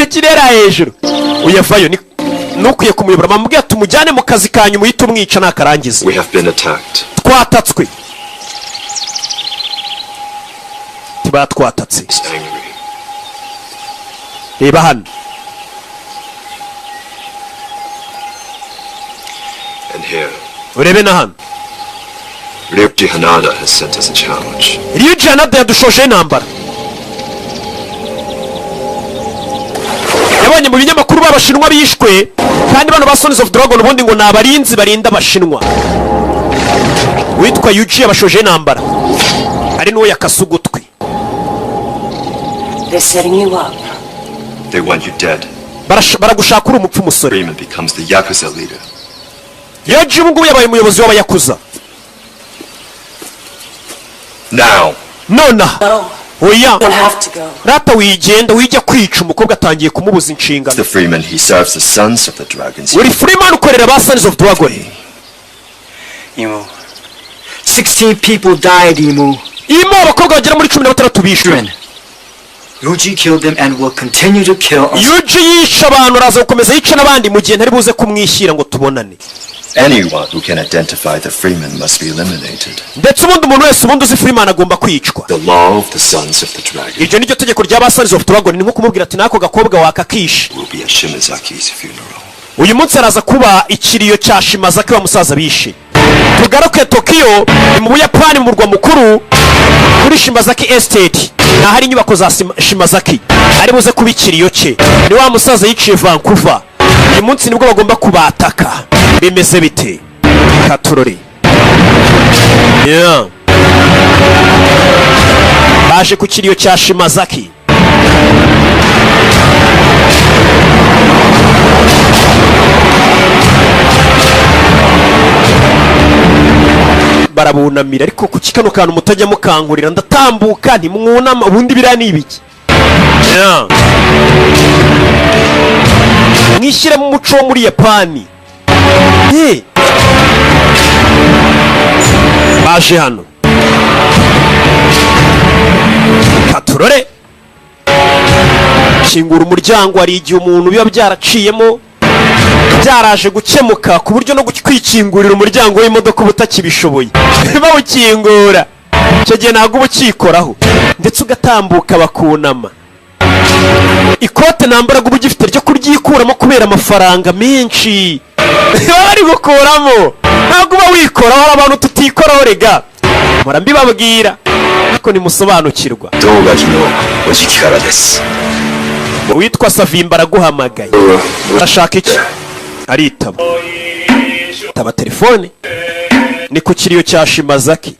A: kirera hejuru. Uyavayo ni nukwiye kumuyobora. Bamubwiye ati: "Umujyane mu kazi kanyu, muhite umwica nakarangiza."
E: We have been attacked.
A: Twatatswe, tibatwatatse.
E: He's angry.
A: Reba hano.
E: And here,
A: Urebe na hano.
E: Ryuji Hanada has sent us a challenge.
A: Ryuji Hanada yadushojeho intambara. Yabonye mu binyamakuru b'Abashinwa bishwe, kandi bano ba Sons of Dragon ubundi ngo ni abarinzi barinda Abashinwa. Witwa Yuji yabashojeho intambara, ari n'uwo yakase ugutwi.
B: They're setting you up.
E: They want you dead.
A: Baragushaka uri umupfu, umusore.
E: Freeman becomes the Yakuza leader.
A: Yuji ubu ngubu yabaye umuyobozi w'Abayakuza.
E: Now!
A: Nonaha, oya.
B: You don't have to go.
A: Rata wigenda, wijya kwica umukobwa. Atangiye kumubuza inshingano.
E: The Freeman, he serves the sons of the dragons.
A: Uri Freeman, ukorera ba Sons of Dragon.
I: Emo. 16 people died, Emu.
A: Irimo abakobwa bagera muri 16 bishwe.
I: Yuji killed them and will continue to kill us.
A: Yuji yishe abantu, araza gukomeza yica n'abandi mu gihe ntari buze kumwishyira ngo tubonane.
E: Anyone who can identify the Freeman must be eliminated.
A: Ndetse ubundi umuntu wese ubundi uzi Freeman agomba kwicwa.
E: The law of the Sons of the Dragon
A: Iryo niryo tegeko rya ba Sons of Dragon. Ni nko kumubwira ati n'ako gakobwa wakakishe.
E: will be at Shimazaki's funeral.
A: Uyu munsi araza kuba ikiriyo cya Shimazaki, wa musaza bishe. Tugaruke Tokiyo, ni mu Buyapani, mu murwa mukuru, kuri Shimazaki Estate, ni ahari inyubako za Shimazaki. Ari buze kuba ikiriyo cye, ni wa musaza yiciye Vancouver. Uyu munsi nibwo bagomba kubataka. Bimeze bite? Katurori, yeah. Baje ku kiriyo cya Shimazaki. Barabunamira, ariko kuki kano kantu mutajya mukangurira? Ndatambuka ntimwunama, ubundi biriya ni ibiki? Yeah. Mwishyiremo umuco wo muri Yapani. Hey. Baje hano, katurore. Kingura umuryango. Hari igihe umuntu biba byaraciyemo, byaraje gukemuka, ku buryo no kwikingurira umuryango w'imodoka uba utakibishoboye. Bawukingura icyo gihe ntabwo uba ukikoraho, ndetse ugatambuka bakunama. Ikote nambaraga uba ugifite ryo kuryikuramo kubera amafaranga menshi baba bari gukuramo, ntabwo uba wikoraho. Hari abantu tutikoraho rega, mpora mbibabwira ariko ntimusobanukirwa.
G: 道賀寺のおじきからです。
A: Uwitwa Savimba araguhamagaye, arashaka iki? Aritaba, taba telefone. Ni ku kiriyo cya Shimazaki.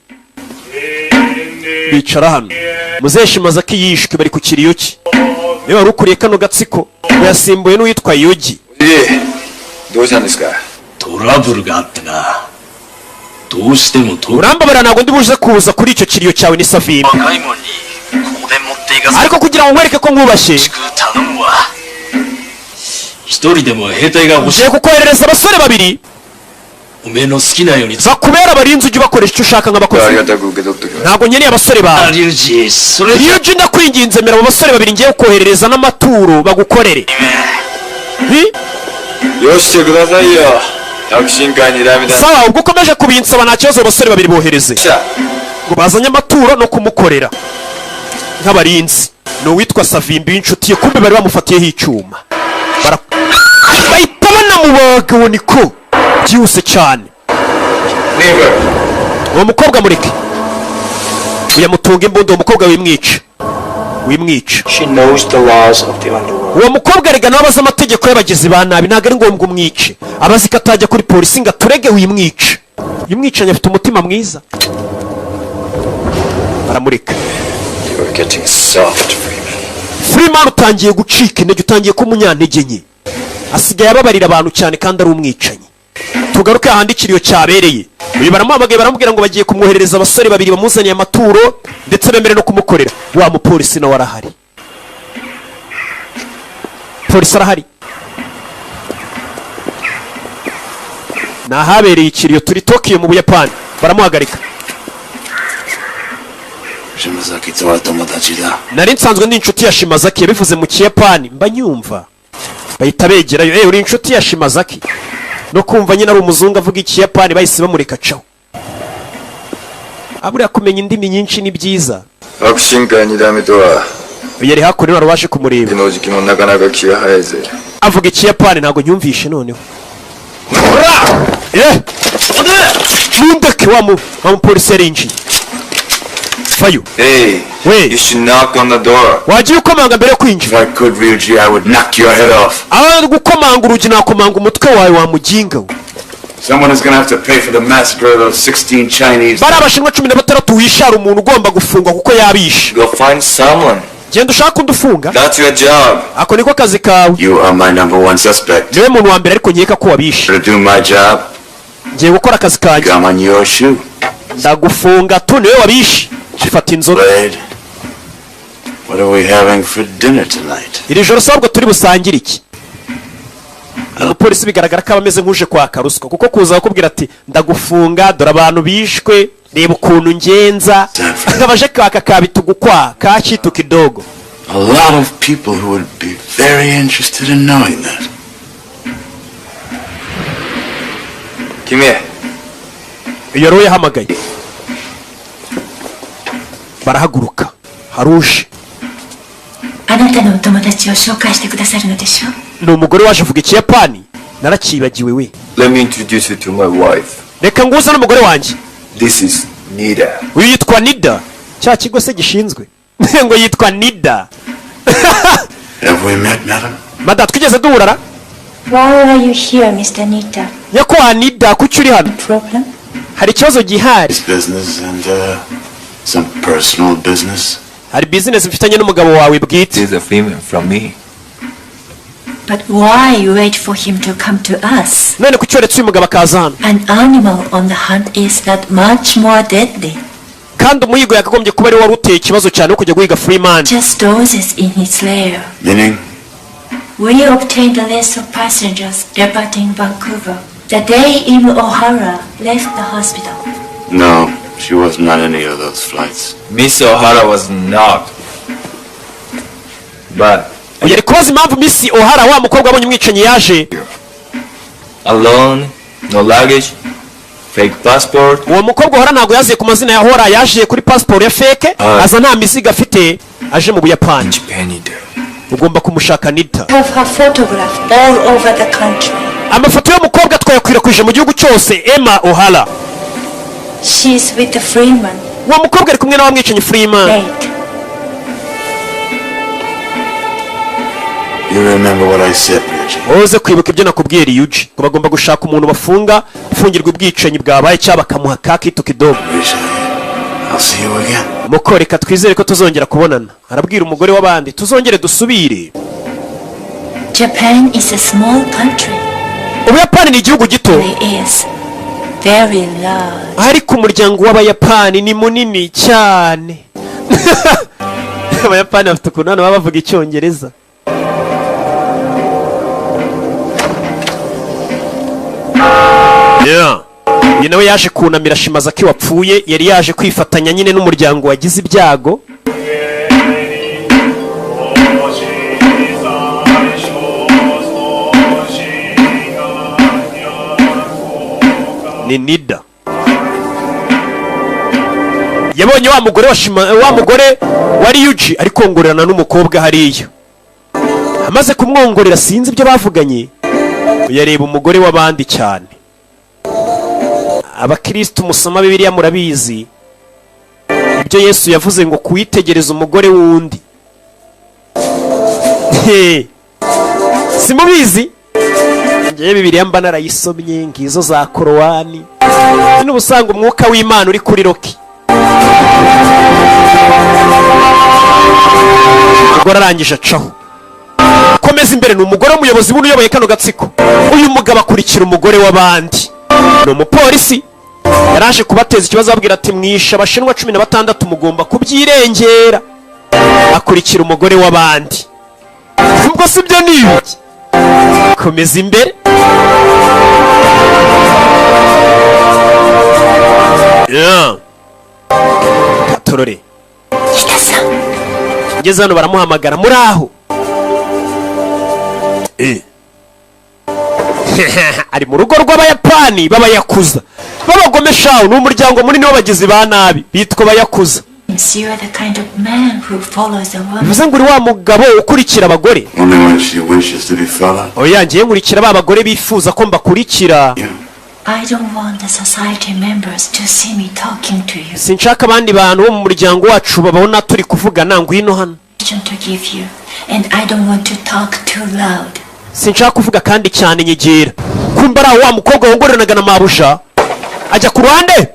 A: Bicara hano. Muzehe Shimazaki yishwe, bari ku kiriyo cye. Niwe wari ukuriye kano gatsiko, yasimbuye n'uwitwa Yugi.
D: どうしたんですか？
F: トラブルがあってな。どうしてもと
A: Urambabara, ntabwo ndi buze kuza kuri icyo kiriyo cyawe. Ni Savimba.
I: 若いもんに香典持っていかせ
A: Ariko kugira ngo nkwereke ko nkubashye,
I: 頼むわ。
F: 一人でも兵隊が欲しい。
A: ngiye kukoherereza abasore babiri
F: おめえの好きなように。
A: bakubera abarinzi, ujye ubakoresha icyo ushaka nk'abakozi.
D: ありがたく受け取っときます。
A: Ntabwo nkeneye abasore bawe.
F: リュウジ、それ
A: Iyo ujya, ndakwinginze, mera abo basore babiri ngiye kukoherereza n'amaturo bagukorere. Hi?
D: よしてくださいよ。百神会にダメだ。
A: Sawa, ubwo ukomeje kubinsaba nta kibazo, abasore babiri bohereze ngo bazanye amaturo no kumukorera nk'abarinzi. Ni uwitwa Savimbi w'inshuti ye, kumbe bari bamufatiyeho icyuma. Bahita banamubaga. Uwo niko byihuse cyane. Uwo mukobwa mureke, uyamutunga imbunda. Uwo mukobwa wimwica, wimwica.
I: She knows the laws of the underworld.
A: Uwo mukobwa erega nawe abazi amategeko y'abagizi ba nabi, ntabwo ari ngombwa umwice. Abazi ko atajya kuri polisi ngo aturege. Wimwica. Uyu mwicanyi afite umutima mwiza, baramureka.
E: You're getting soft, Freeman.
A: Freeman, utangiye gucika intege, utangiye kuba umunyantege nke. Asigaye ababarira abantu cyane kandi ari umwicanyi. Tugaruke ahandi ikiriyo cyabereye. Uyu baramuhamagaye, baramubwira ngo bagiye kumwoherereza abasore babiri bamuzaniye amaturo, ndetse bemere no kumukorera. Wa mupolisi nawe arahari, polisi arahari. Ni ahabereye ikiriyo, turi Tokiyo mu Buyapani. Baramuhagarika.
G: 島崎とは友達だ。
A: Nari nsanzwe ndi inshuti ya Shimazaki. Yabivuze mu Kiyapani mba nyumva. Bahita begerayo. Uri inshuti ya Shimazaki? No kumva nyine ari umuzungu avuga Ikiyapani, bahise bamureka caho. Aburiya kumenya indimi nyinshi ni byiza.
D: 白神会二代目とは
A: Uyu yari hakuno, wari waje kumureba.
D: の時期もなかなか気が早いぜ。
A: Avuga Ikiyapani, ntabwo nyumvishe noneho. Eh, mundeke! Wa mupolisi yarinjiye, vayo.
D: Hey,
A: We.
D: you should knock on the door.
A: Wagiye ukomanga mbere yo kwinjira.
G: If I could, Ryuji, I would knock your head off.
A: Aho gukomanga urugi, nakomanga umutwe wawe, wa muginga we.
G: Someone is gonna have to pay for the massacre of those 16 Chinese.
A: Bari abashinwa 16 wishara, umuntu ugomba gufungwa kuko yabishe.
D: Go find someone.
A: Genda ushake undi ufunga.
D: That's your job.
A: Ako niko kazi kawe.
G: You are my number one suspect.
A: Niwe muntu wa mbere ariko nkeka ko wabishe.
G: To do my job,
A: Ngiye gukora akazi kanjye.
G: gum on your shoe.
A: Ndagufunga tu, niwe wabishe. Afata inzoga.
G: Blade. What are we having for dinner tonight?
A: Iri joro sabwo turi busangire iki? Umupolisi bigaragara ko aba ameze nk'uje kwaka ruswa, kuko kuza bakubwira ati ndagufunga, dore abantu bishwe, reba ukuntu ngenza, abaje kwaka kabitugukwa kakitu kidogo.
G: A lot of people who would be very interested in knowing that.
D: Come here.
A: Iyo rero yahamagaye, barahaguruka haruje.
J: あなたのお友達を紹介してくださるのでしょう？
A: Ni umugore waje avuga Ikiyapani, narakibagiwe we.
E: Let me introduce you to my wife.
A: Reka nguze n'umugore wanjye.
E: This is Nida.
A: Uyu yitwa Nida, cya kigo se gishinzwe ngo yitwa Nida.
G: Have we met, madam?
A: Mada, twigeze duhurara?
J: Why are you here, Mr. Nita?
A: Nyakubahwa Nida, kuki uri hano?
J: Problem?
A: Hari ikibazo gihari?
G: Business and some personal business.
A: Hari bizinesi mfitanye n'umugabo wawe bwite.
E: This is a female from me.
J: But why you wait for him to come to us?
A: None kuki waretse uyu mugabo akaza hano?
J: An animal on the hunt is that much more deadly.
A: Kandi umuhigo yakagombye kuba ari wari uteye ikibazo cyane wo kujya guhiga Freeman.
J: Just dozes in his lair.
G: Meaning?
J: We obtained a list of passengers departing Vancouver the day Emu O'Hara left the hospital.
G: No, she wasn't on any of those flights.
E: Miss O'Hara was not. But
A: Uyu ari kubaza impamvu Miss O'Hara, wa mukobwa wabonye umwicanyi, yaje
E: alone, no luggage, fake passport.
A: Uwo mukobwa O'Hara ntabwo yaziye ku mazina ya Hora, yaje kuri pasiporo ya fake.
E: Ah.
A: Aza nta mizigo afite, aje mu Buyapani.
E: Japan.
A: Ugomba kumushaka, Nita.
J: Have her photographed all over the country.
A: Amafoto y'umukobwa twayakwirakwije mu gihugu cyose, Emma O'Hara.
J: She's with the Freeman.
A: Uwo mukobwa ari kumwe na wa mwicanyi Freeman.
J: Wait.
G: You remember what I said, Ryuji?
A: Uze kwibuka ibyo nakubwiye, Ryuji, ngo bagomba gushaka umuntu bafunga, ufungirwa ubwicanyi bwabaye, cyangwa bakamuha ka kitu kidogo.
G: I'll see you again.
A: Muko reka twizere ko tuzongera kubonana, arabwira umugore w'abandi, tuzongere dusubire.
J: Japan is a small country.
A: Ubuyapani ni igihugu gito.
J: It is very large.
A: Ariko umuryango w'Abayapani ni munini cyane. Abayapani bafite ukuntu hano baba bavuga Icyongereza. Yeah. Uyu nawe yaje kunamira Shimazaki wapfuye, yari yaje kwifatanya nyine n'umuryango wagize ibyago. Ni Nida yabonye wa mugore wa Shima, wa mugore wa Ryuji ari kongorerana n'umukobwa hariya. Amaze kumwongorera, sinzi ibyo bavuganye, yareba umugore w'abandi cyane. Abakristu musoma Bibiliya murabizi ibyo Yesu yavuze ngo kuwitegereza umugore w'undi. He. Simubizi? Ngewe Bibiliya mba narayisomye, ngizo za Korowani, n'ubusanga umwuka w'Imana uri kuri Roki. Umugore arangije acaho, komeza imbere. Ni umugore w'umuyobozi buno uyoboye kano gatsiko. Uyu mugabo akurikira umugore w'abandi, ni umupolisi, yaraje kubateza ikibazo, ababwira ati: "Mwishe Abashinwa 16, mugomba kubyirengera." Akurikira umugore w'abandi. Ubwo si byo ni ibiki? Komeza imbere. Yeah. Katorore ngeze hano, baramuhamagara muri aho. Ari mu rugo rw'Abayapani b'Abayakuza b'abagome shawu. Ni umuryango munini w'abagizi ba nabi bitwa Abayakuza.
J: You are the kind of man who follows a woman.
A: Bivuze ngo uri wa mugabo ukurikira abagore.
G: Only when she wishes to be followed.
A: Oya, ngiye nkurikira ba bagore bifuza ko mbakurikira.
J: I don't want the society members to see me talking to you.
A: Sinshaka abandi bantu bo mu muryango wacu babona turi kuvugana. Ngwino hano.
J: To give you, and I don't want to talk too loud.
A: Sinshaka kuvuga kandi cyane, nyegera. Kumba ari aho wa mukobwa wongoreranaga na mabuja ajya ku ruhande,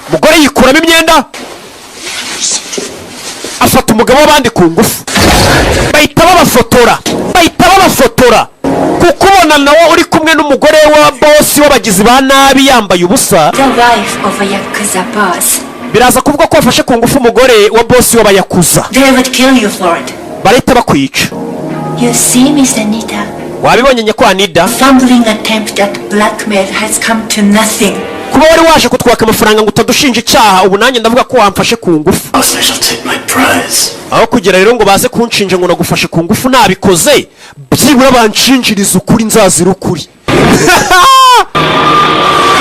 A: umugore yikuramo imyenda, afata umugabo w'abandi ku ngufu. Bahita babafotora, bahita babafotora, kuko ubona nawe uri kumwe n'umugore wa bosi w'abagizi ba nabi yambaye ubusa.
J: The wife of a Yakuza boss.
A: Biraza kuvuga ko wafashe ku ngufu umugore wa bosi w'Abayakuza.
J: They would kill you for it.
A: Barahita bakwica.
J: You see, Miss Anita,
A: Wabibonye, nyakwa Nida?
J: fumbling attempt at blackmail has come to nothing.
A: Kuba wari waje kutwaka amafaranga ngo utadushinja icyaha, ubu nanjye ndavuga ko wamfashe ku ngufu.
G: I shall take my prize.
A: Aho kugira rero ngo baze kunshinja ngo nagufashe ku ngufu nabikoze, byibura banshinjiriza ukuri, nzazira ukuri,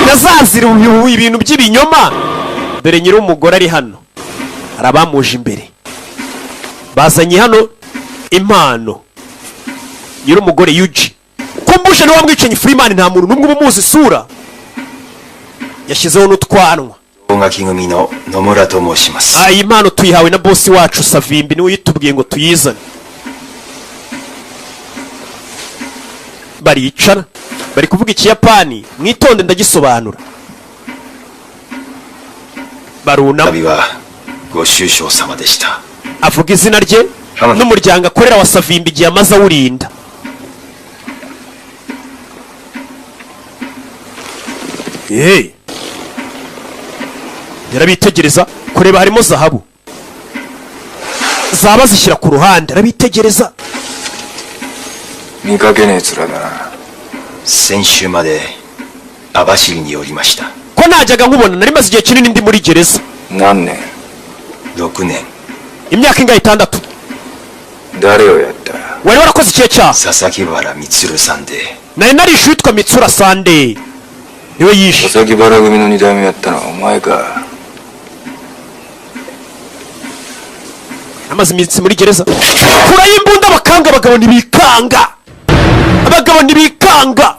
A: ntazazira ibintu by'ibinyoma. Dore nyir'umugore ari hano, hari abamuje imbere, bazanye hano impano. Nyir'umugore Yuji kumbushe niwe mwicanyi Freeman, nta muntu n'umwe uba umuzi isura, yashyizeho n'utwanwa.
E: 大垣組の野村と申します。
A: Ah, iyi mpano tuyihawe na bosi wacu Savimbi, niwe uyitubwiye ngo tuyizane. Baricara bari kuvuga Ikiyapani, mwitonde ndagisobanura. Barunama.
E: 旅はご愁傷様でした。
A: Avuga izina rye n'umuryango akorera wa Savimbi, igihe amaze awurinda. Hey. Yarabitegereza kureba harimo zahabu, zaba zishyira ku ruhande, arabitegereza.
E: 見かけねえ面だな。先週まで網走におりました。
A: Ko najyaga nkubona, nari maze igihe kinini ndi muri gereza.
E: 何年 ?6 年。
A: Imyaka ingahe? 6.
E: 誰をやった
A: Wari warakoze ikihe cyaha?
E: 佐々木原光さんで。
A: Nari narishe uwitwa Mitsura Sande, niwe yishe.
G: 佐々木原組の二代目やったのはお前か。
A: Amaze iminsi muri gereza. Kura y'imbunda bakanga, abagabo ntibikanga, abagabo ntibikanga.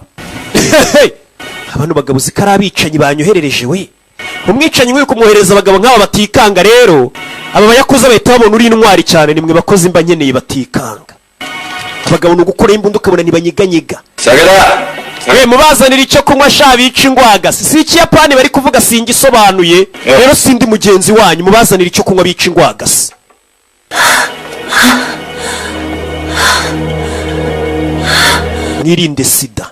A: Abantu bagabo uzi ko ari abicanyi banyoherereje we, umwicanyi nk'uyu kumwohereza abagabo nk'aba batikanga. Rero aba bayakuza bahita babona uri intwari cyane. Nimwe bakozi mba nkeneye batikanga. Abagabo ni ugukora imbunda ukabona ntibanyeganyega. We mubazanira icyo kunywa sha, bica ingwaga. Si Ikiyapani bari kuvuga, singisobanuye rero, sindi mugenzi wanyu. Mubazanira icyo kunywa bica ingwagasi. Mwirinde sida,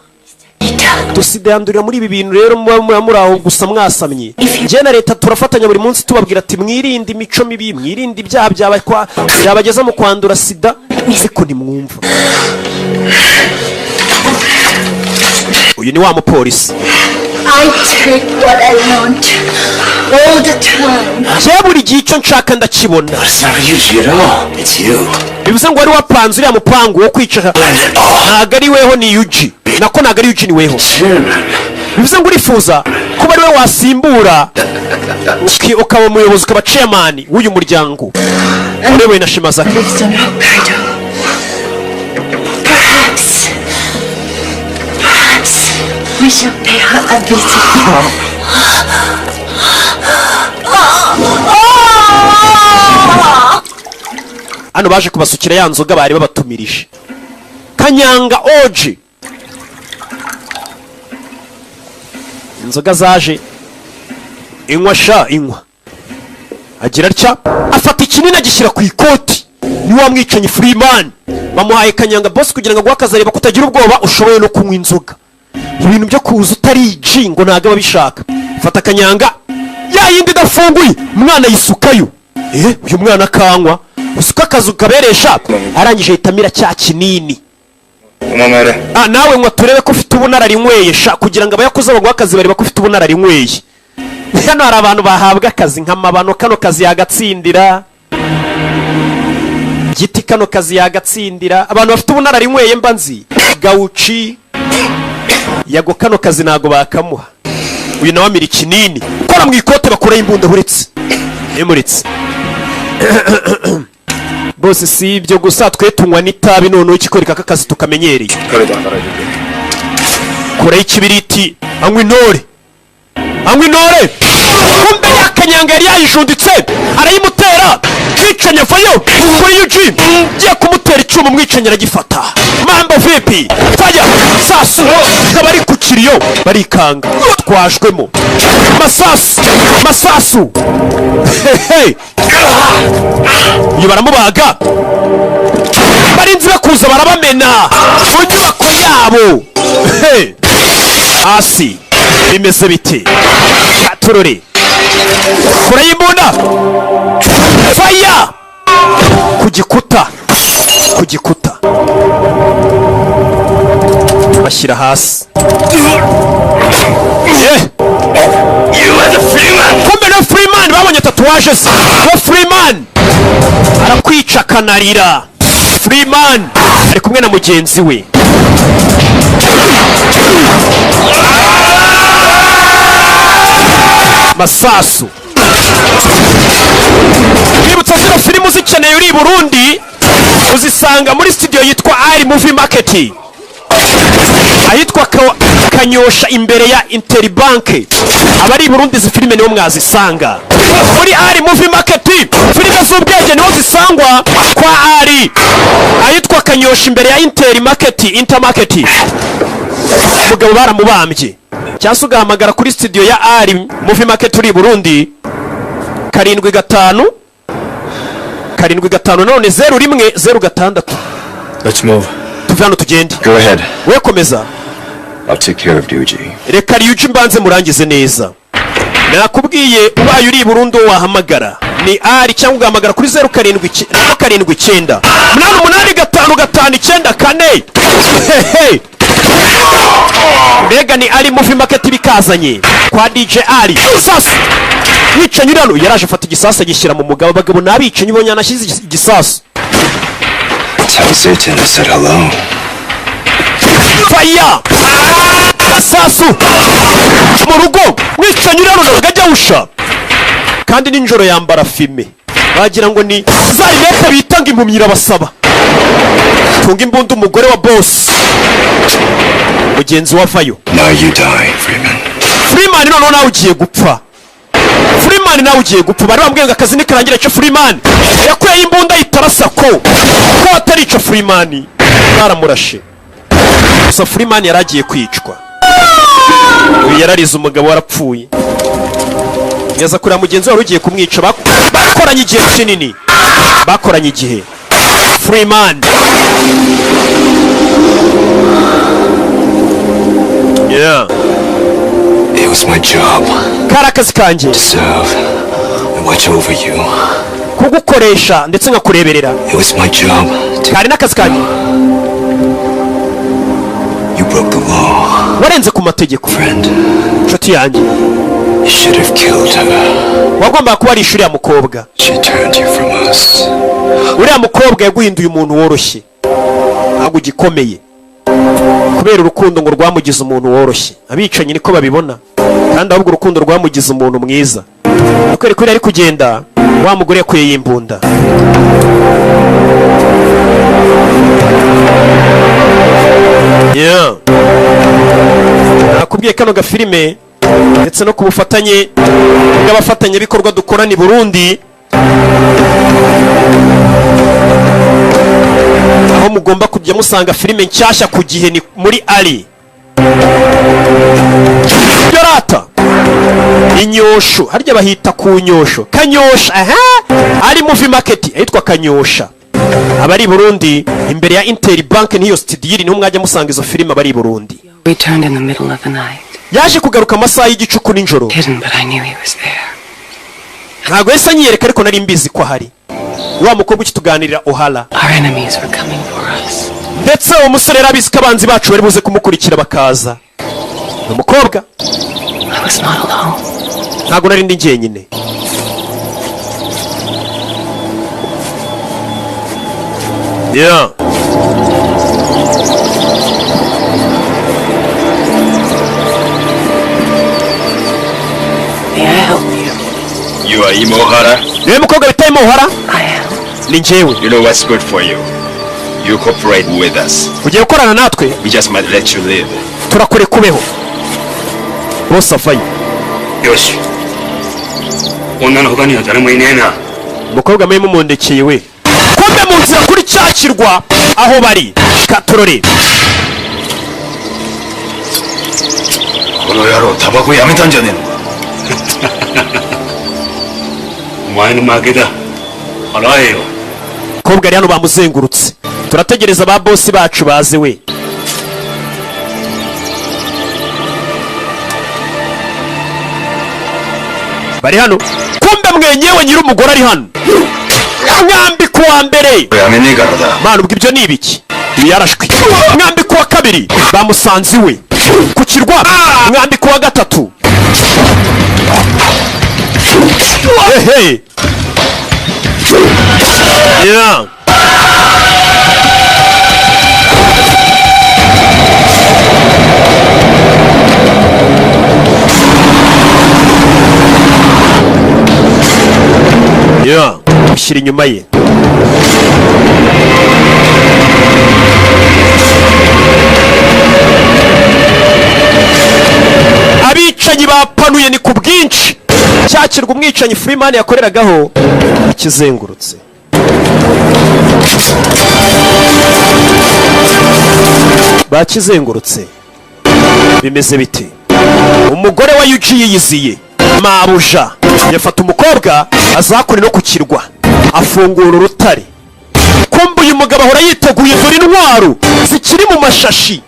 A: sida yandurira muri ibi bintu. Rero muba muri aho gusa mwasamye. Njye na leta turafatanya buri munsi tubabwira ati mwirinde imico mibi, mwirinde ibyaha byabageza mu kwandura sida, ariko ntimwumva. Uyu ni wa mupolisi.
J: I take what I want all the time.
A: Njye buri gihe icyo nshaka ndakibona.
F: It's not Ryuji at all. It's you.
A: Bivuze ngo wari wapanze uriya mupangu wo kwica, ntabwo ari weho, ni Yuji. Nako ntabwo ari Yuji, ni weho. Bivuze ngo urifuza kuba ari we wasimbura, ukaba umuyobozi, ukaba chairman w'uyu muryango uyobowe na Shimazaki.
J: Lives on Hokkaido. Perhaps, perhaps we shall pay her a visit.
A: Hano baje kubasukira ya nzoga bari babatumirije, kanyanga oji. Inzoga zaje, inywa sha, inywa. Agira atya afata ikinini agishyira ku ikoti. Ni wa mwicanyi Freeman, bamuhaye kanyanga boss kugira ngo aguhe akazi, areba ko utagira ubwoba, ushoboye no kunywa inzoga. Ibintu byo kuza utari G ngo ntabwo aba abishaka. Fata kanyanga ya yindi idafunguye, umwana yisukayo. Uyu mwana akanywa, usuka akazu kaberesha, arangije ahita amira cya kinini. Ah, nawe ngo turebe ko ufite ubunararinyweye sha, kugira ngo abayakoze baguhe akazi bareba ko ufite ubunararinyweye. Hano hari abantu bahabwa akazi nk'amabano, kano kazi yagatsindira giti, kano kazi yagatsindira. Abantu bafite ubunararinyweye mba nzi gawuci yago, kano kazi ntago bakamuha. Uyu nawe amira ikinini, kora mu ikote bakuraho imbunda. Buretse emuretse bose, si ibyo gusa, twe tunywa n'itabi. Noneho ikikwereka ko akazi tukamenyereye, kuraho ikibiriti, anywa intore, anywa intore. Kumbe ya kanyanga yari yayijunditse, arayimutera. Mwicanyi avayo kuri Yuji, ngiye kumutera icyuma, umwicanyi aragifata. Mambo vipi? Faya sasu akaba ari ku kiriyo, barikanga twajwemo masasu masasu. Hehe, uyu baramubaga, barinzi bakuza barabamena mu nyubako yabo. He, hasi bimeze biti? Katurore kure y'imbunda, faya ku gikuta, ku gikuta bashyira hasi. Kumbe na Freeman babonye. Tatouage ze we. Freeman arakwica akanarira. Freeman ari kumwe na mugenzi we. Masasu. Twibutsa, zino filime uzikeneye uri i Burundi uzisanga muri studio yitwa Ari Movie Market, ahitwa Kanyosha imbere ya Interbank. Abari i Burundi, izi filime niho mwazisanga muri Ari Movie Market. Filime z'ubwenge niho zisangwa kwa Ari, ahitwa Kanyosha imbere ya Inter Market, Intermarket. Umugabo baramubambye. Cyangwa se ugahamagara kuri studio ya Ari Movie Market uri i Burundi, 75 75 none 01 06.
I: Let's move.
A: Tuve hano tugende.
E: Go ahead.
A: We komeza.
E: I'll take care of Ryuji.
A: Reka Ryuji mbanze murangize neza. Nakubwiye, ubaye uri i Burundi uwo wahamagara ni Ari, cyangwa ugahamagara kuri 07 79 88 55 94. Hehe, mbega ni Ari Movie Market bikazanye kwa DJ Ari. Sasu yicanyi uri hano yaraje afata igisasu agishyira mu mugabo. Abagabo ni abicanyi, ubonye yanashyize igisasu.
E: Tell Satan I said hello.
A: Faya masasu mu rugo. Mwicanyi uri hano ntabwo ajya awusha, kandi nijoro yambara fumé, bagira ngo ni za lunettes bita ngo impumyi. Irabasaba tunga imbunda umugore wa bosi mugenzi wa vayo.
E: Now you die, Freeman.
A: Freeman, noneho nawe ugiye gupfa. Freeman, nawe ugiye gupfa. Bari bambwiye ngo akazi nikarangira cyo. Freeman yakuyeho imbunda ahita arasa ko atarica. Freeman baramurashe. Gusa Freeman yari agiye kwicwa. Uyu yararize, umugabo warapfuye. Yaza kureba mugenzi wari ugiye kumwica. Bakoranye igihe kinini, bakoranye igihe. Freeman, yeah.
E: It was my job
A: Kari akazi kanjye
E: to serve and watch over you.
A: kugukoresha ndetse nkakureberera.
E: It was my job to.
A: Kari n'akazi kanjye.
E: You broke the law,
A: Warenze ku mategeko,
E: friend.
A: nshuti yanjye.
E: You should have killed her.
A: Wagombaga kuba warishe uriya mukobwa.
E: She turned you from us.
A: Uriya mukobwa yaguhinduye umuntu woroshye, ntabwo ugikomeye kubera urukundo ngo rwamugize umuntu woroshye. Abicanyi niko babibona, kandi ahubwo urukundo rwamugize umuntu mwiza. Kubera ko yari ari kugenda, wa mugore yakuye imbunda. Yeah. Nakubwiye kano gafilime ndetse no ku bufatanye bw'abafatanyabikorwa dukorana i Burundi, aho mugomba kujya musanga filime nshyashya ku gihe ni muri Ali Yorata Inyosho. Harya bahita ku Nyosho, Kanyosha. Aha Ari Movie Market ahitwa Kanyosha. Abari i Burundi, imbere ya Inter Bank niyo studio iri, niho mwajya musanga izo filime abari i Burundi.
B: Returned in the middle of the night.
A: Yaje kugaruka amasaha y'igicuku nijoro.
B: Hidden, but I knew he was there.
A: Ntabwo yahise anyiyereka, ariko nari mbizi ko ahari. Wa mukobwa ukituganirira, Ohara.
B: Our enemies were coming for us.
A: Ndetse uwo musore yari abizi ko abanzi bacu bari buze kumukurikira bakaza. Ni umukobwa.
B: I was not alone.
A: Ntabwo nari ndi njyenyine. Yeah.
B: May I help you?
G: You are Imohara?
A: Niwe mukobwa bita Imohara?
B: I am.
A: Ni njyewe.
G: You know what's good for you. You cooperate with us.
A: Ugiye gukorana natwe.
G: We just might let you live.
A: Turakore kubeho. Bose avayo.
F: よし女の他には誰もいねえな
A: Umukobwa mwe mumundekeye we. Kumbe mu nzira kuri cya kirwa aho bari katorore.
G: この野郎タバコやめたんじゃねえのか
F: お前の負けだ払えよ
A: Umukobwa ari hano, bamuzengurutse. Turategereza ba bosi bacu baze we. Bari hano, kumbe mwenyewe nyir'umugore ari hano. Mwambika uwa mbere.
G: やめねえからだ
A: Mana, ubwo ibyo ni ibiki? Ibi yarashwe. Mwambika uwa kabiri, bamusanze iwe ku kirwa. Mwambika uwa gatatu. Hehe, yeah. Yeah. Ushyira inyuma ye. Abicanyi bapanuye ni ku bwinshi. Cyakirwa umwicanyi Freeman yakoreragaho ikizengurutse. Bakizengurutse. Bimeze biti. Umugore wa Yuji yiyiziye mabuja yafata umukobwa azakure no kukirwa, afungura urutare. Kumbe uyu mugabo ahora yiteguye, dore intwaro zikiri mu mashashi.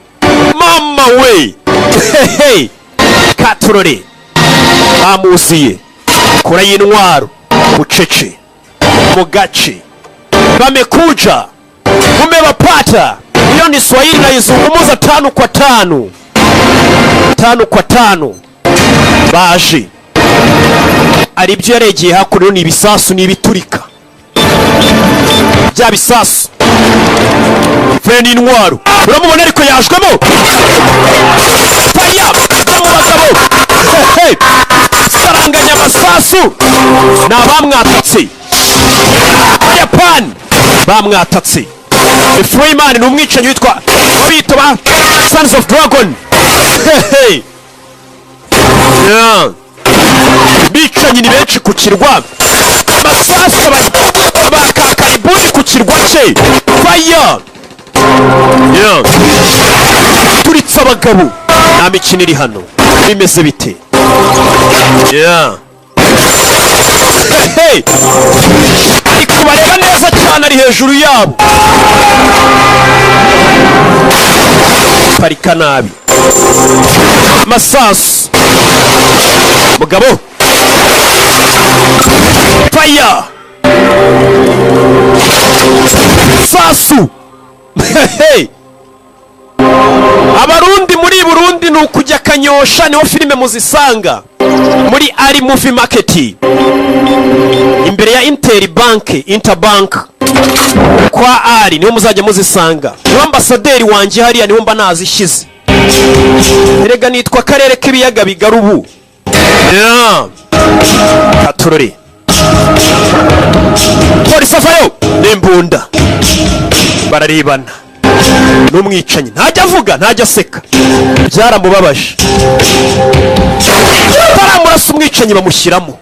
A: Mama we, hehe, katurore bamuziye kura y'intwaro bucece mu gace. Bamekuja umewapata. Hiyo ni Swahili naizungumuza 5 kwa 5, 5 kwa 5. Baje ari ibyo yaregeye hakuno ni ibisasu n'ibiturika bya bisasu. Fred intwaro uramubona ariko yajwemo fire mu bagabo. Saranganya amasasu ni abamwatatse Abayapani bamwatatse. Freeman ni umwicanyi witwa bita ba Sons of Dragon. Yeah. Bicanyi ni benshi ku kirwa, amasasu abakakaribuni ku kirwa cye. Fire. Yeah. Turitse abagabo, nta mikino iri hano. Bimeze bite? Yeah. Hey. Ari kubareba neza cyane, ari hejuru yabo. Parika nabi. Masasu. Mugabo. Fire. Sasu. Hey. Abarundi muri Burundi ni ukujya Kanyosha, niho filime muzisanga muri Ari Movie Market imbere ya Interbank, Interbank kwa Ari, niho muzajya muzisanga. Niho ambasaderi wanjye hariya, niho mba nazishyize. Erega nitwa karere k'ibiyaga bigari ubu. Yeah. Katurore. Polisi avayo n'imbunda. Bararibana. N'umwicanyi ntajya avuga, ntajya aseka, byaramubabaje. Baramurasa umwicanyi bamushyiramo,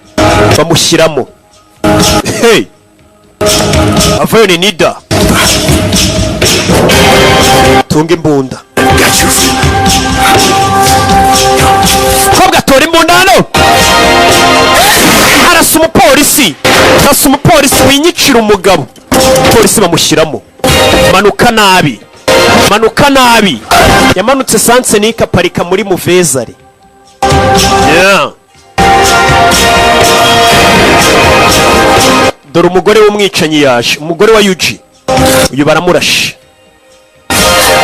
A: bamushyiramo. Hey, avayo ni Nida. Tunga imbunda. Kobwa tora imbunda hano. Arasa umupolisi, arasa umupolisi winyicira umugabo. Polisi bamushyiramo. Manuka nabi, manuka nabi. Yamanutse sanse aparika muri muvezare. Yeah. Dore umugore w'umwicanyi yaje, umugore wa Yuji. Uyu baramurashe,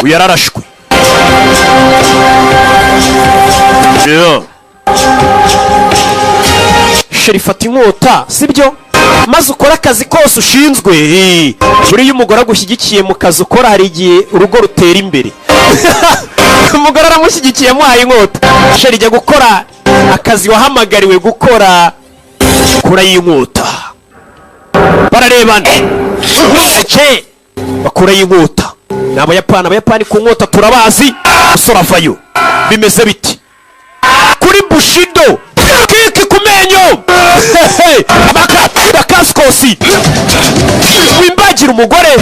A: uyu yararashwe. Yeah. Sheri fata inkota, sibyo? Maze ukora akazi kose ushinzwe. Buriya umugore agushyigikiye mu kazi ukora, hari igihe urugo rutera imbere. Umugore aramushyigikiye amuhaye inkota. Sheri jya gukora akazi wahamagariwe gukora, kura y'inkota. Bararebana bakura y'inkota. Ni Abayapani, Abayapani ku nkota turabazi. Usora avayo. Bimeze biti kuri Bushido kiki ku menyo. Dakaskosi wimbagira umugore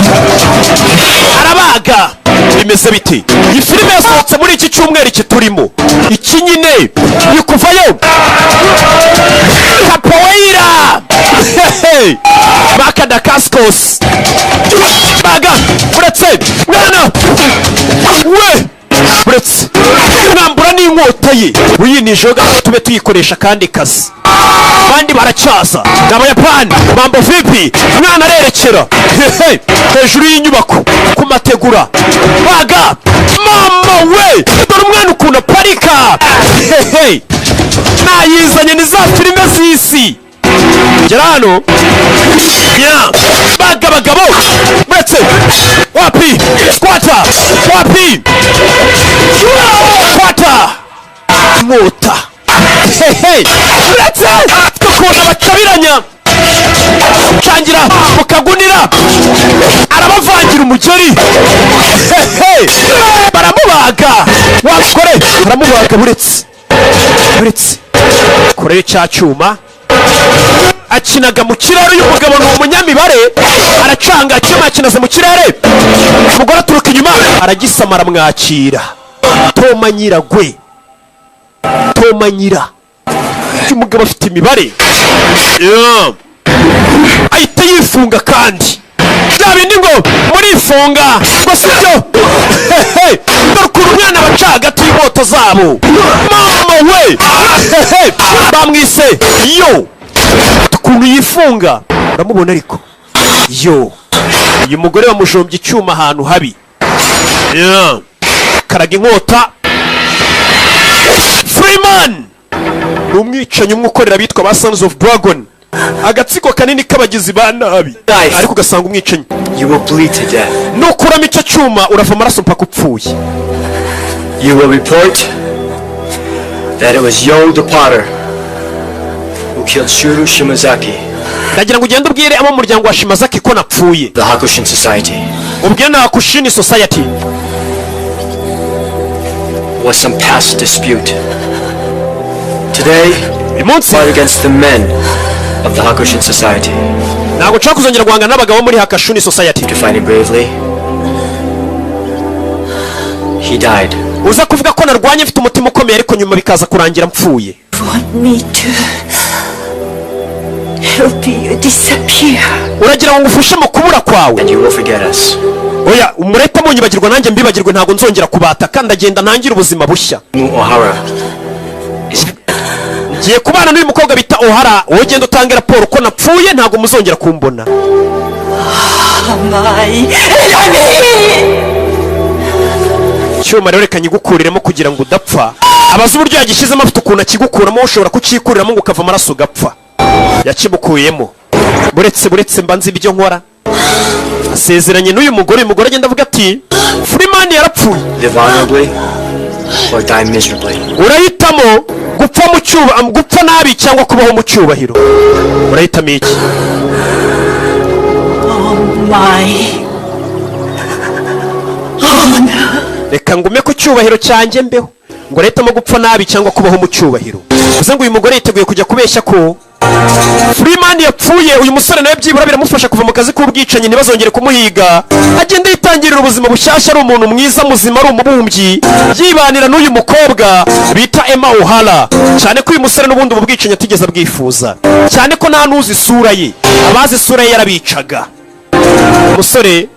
A: arabaga. Bimeze biti. Iyi filime yasohotse muri iki cyumweru iki turimo, iki nyine ikuvayo capoeira. Maka Dakaskos baga uretse mwana we, uretse nambura n'inkota ye uyinishoga tube tuyikoresha kandi kazi. Abandi baracyaza ni Abayapani. Mambo vipi? Mwana arerekera hejuru y'inyubako ku mategura. Baga mama we, dore umwana ukuntu aparika. Nayizanye ni za filime z'isi. Isi gera hano ya baga abagabo uretse wapi squata wapi squata inkota hehe uretse ukuntu bacabiranya cangira mu kagunira, arabavangira umugeri hehe, baramubaga wa mugore baramubaga. Buretse buretse koreye cya cyuma akinaga mu kirere. Uyu mugabo ni umunyamibare, aracanga icyuma yakinaze mu kirere. Umugore aturuka inyuma aragisama, aramwakira. Toma nyiragwe, toma nyira. Uyu mugabo afite imibare. Yeah. Ahita yifunga kandi bya bindi ngo murifunga ngo si byo. Hehe, dore ukuntu umwana baca hagati y'inkota zabo. Mama we! Hehe, bamwise yo ukuntu yifunga uramubona. Ariko yo uyu mugore bamujombye icyuma ahantu habi. Yeah. Karaga inkota. Freeman ni umwicanyi umwe ukorera abitwa ba Sons of Dragon, agatsiko kanini k'abagizi ba nabi, ariko ugasanga umwicanyi.
I: You will bleed to death.
A: Nukuramo icyo cyuma urava amaraso mpaka upfuye.
I: You will report that it was Yo the Potter who killed Shuru Shimazaki,
A: Ndagira ngo ugende ubwire abo mu muryango wa Shimazaki ko napfuye.
I: the Hakushin Society,
A: Ubwire na Hakushini Society.
I: was some past dispute. Today,
A: Uyu munsi
I: fight against the men of the Hakushin Society.
A: ntabwo nshobora kuzongera guhangana n'abagabo muri Hakashuni Society.
I: After fighting bravely, he died.
A: Uza kuvuga ko narwanye mfite umutima ukomeye, ariko nyuma bikaza kurangira mpfuye.
J: Want me to help you disappear?
A: Uragira ngo ngufashe mu kubura kwawe?
I: And you will forget us.
A: Oya, umurete munyibagirwa nanjye mbibagirwe. Ntabwo nzongera kubataka, ndagenda ntangire ubuzima bushya.
I: O'Hara is
A: Ngiye kubana n'uyu mukobwa bita Ohara. Wowe ugenda utange raporo ko napfuye, ntabwo muzongera kumbona.
H: My enemy!
A: Icyuma rero reka nyigukuriremo kugira ngo udapfa. Abazi uburyo yagishyizemo, afite ukuntu akigukuramo. Ushobora kucyikuriramo ngo ukava amaraso ugapfa. Yakimukuyemo. Buretse buretse, mba nzi ibyo nkora. Asezeranye n'uyu mugore. Uyu mugore agenda avuga ati Freeman yarapfuye.
I: Live honorably or die miserably.
A: Urahitamo gupfa mu cyuba, gupfa nabi cyangwa kubaho mu cyubahiro. Urahitamo iki?
H: Oh my honor.
A: Reka ngume ku cyubahiro cyanjye mbeho. Ngo urahitamo gupfa nabi cyangwa kubaho mu cyubahiro. Bivuze ngo uyu mugore yiteguye kujya kubeshya ko Freeman yapfuye. Uyu musore nawe byibura biramufasha kuva mu kazi k'ubwicanyi, ntibazongere kumuhiga, agenda yitangirira ubuzima bushyashya, ari umuntu mwiza muzima, ari umubumbyi, yibanira n'uyu mukobwa bita Emma O'Hara. Cyane ko uyu musore n'ubundi ubu bwicanyi atigeze abwifuza, cyane ko nta n'uzi isura ye. Abazi isura ye yarabicaga. Umusore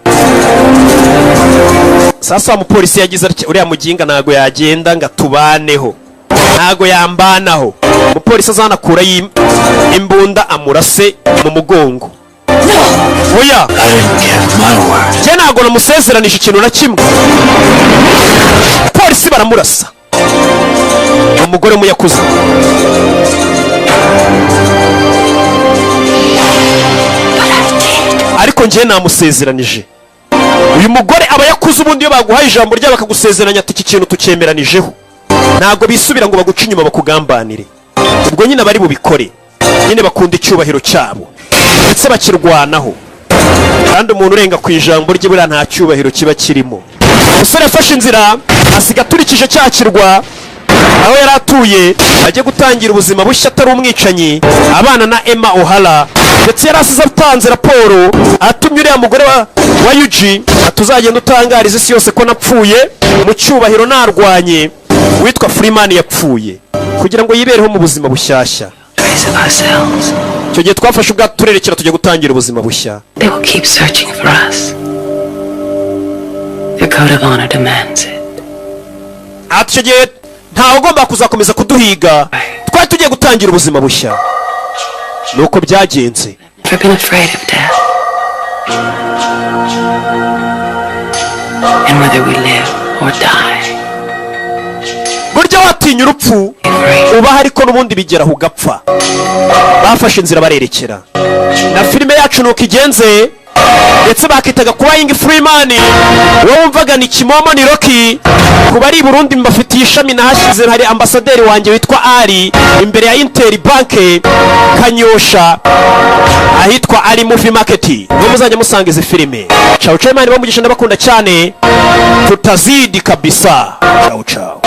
A: sasa wa mupolisi yagize atya: uriya muginga ntago yagenda ngo atubaneho, ntago yambanaho. Umupolisi azanakura imbunda amurase mu mugongo. Oya, njye ntago namusezeranije ikintu na kimwe. Polisi baramurasa. Umugore muyakuza. Ariko njye namusezeranije. Uyu mugore aba yakuze. Ubundi iyo baguhaye ijambo ryabo bakagusezeranya ati iki kintu tucyemeranijeho, ntabwo bisubira ngo baguce inyuma bakugambanire. Ubwo nyine bari bubikore nyine, bakunda icyubahiro cyabo ndetse bakirwanaho. Kandi umuntu urenga ku ijambo rye buriya nta cyubahiro kiba kirimo. Umusore yafashe inzira, asiga aturikije cya kirwa aho yari atuye, ajye gutangira ubuzima bushya atari umwicanyi, abana na Emma O'Hara. Ndetse yari asize atanze raporo, atumye uriya mugore wa Yuji atuzagenda utangariza isi yose ko napfuye mu cyubahiro, narwanye, witwa Freeman yapfuye, kugira ngo yibereho mu buzima bushyashya.
B: Trace of ourselves.
A: Icyo gihe twafashe ubwato turerekera tujya gutangira ubuzima bushya.
B: They will keep searching for us. Their code of honor demands it.
A: Ati icyo gihe ntawe ugomba kuzakomeza kuduhiga, twari tugiye gutangira ubuzima bushya. Nuko byagenze.
B: Never been afraid of death. And whether we live or die,
A: Burya watinya urupfu
B: free.
A: Ubaho ariko n'ubundi bigeraho ugapfa. Bafashe inzira barerekera. Na filime yacu nuko igenze, ndetse bakitaga Crying Freeman. Wowe wumvaga ni Kimomo, ni Rocky. Ku bari i Burundi, mbafitiye ishami nahashyize, hari ambasaderi wanjye witwa Ali, imbere ya Inter Bank, Kanyosha, ahitwa Ali Movie Market, niho muzajya musanga izi filime. Ciao ciao, Imana ibamugisha, ndabakunda cyane, tutazidi kabisa. Ciao ciao.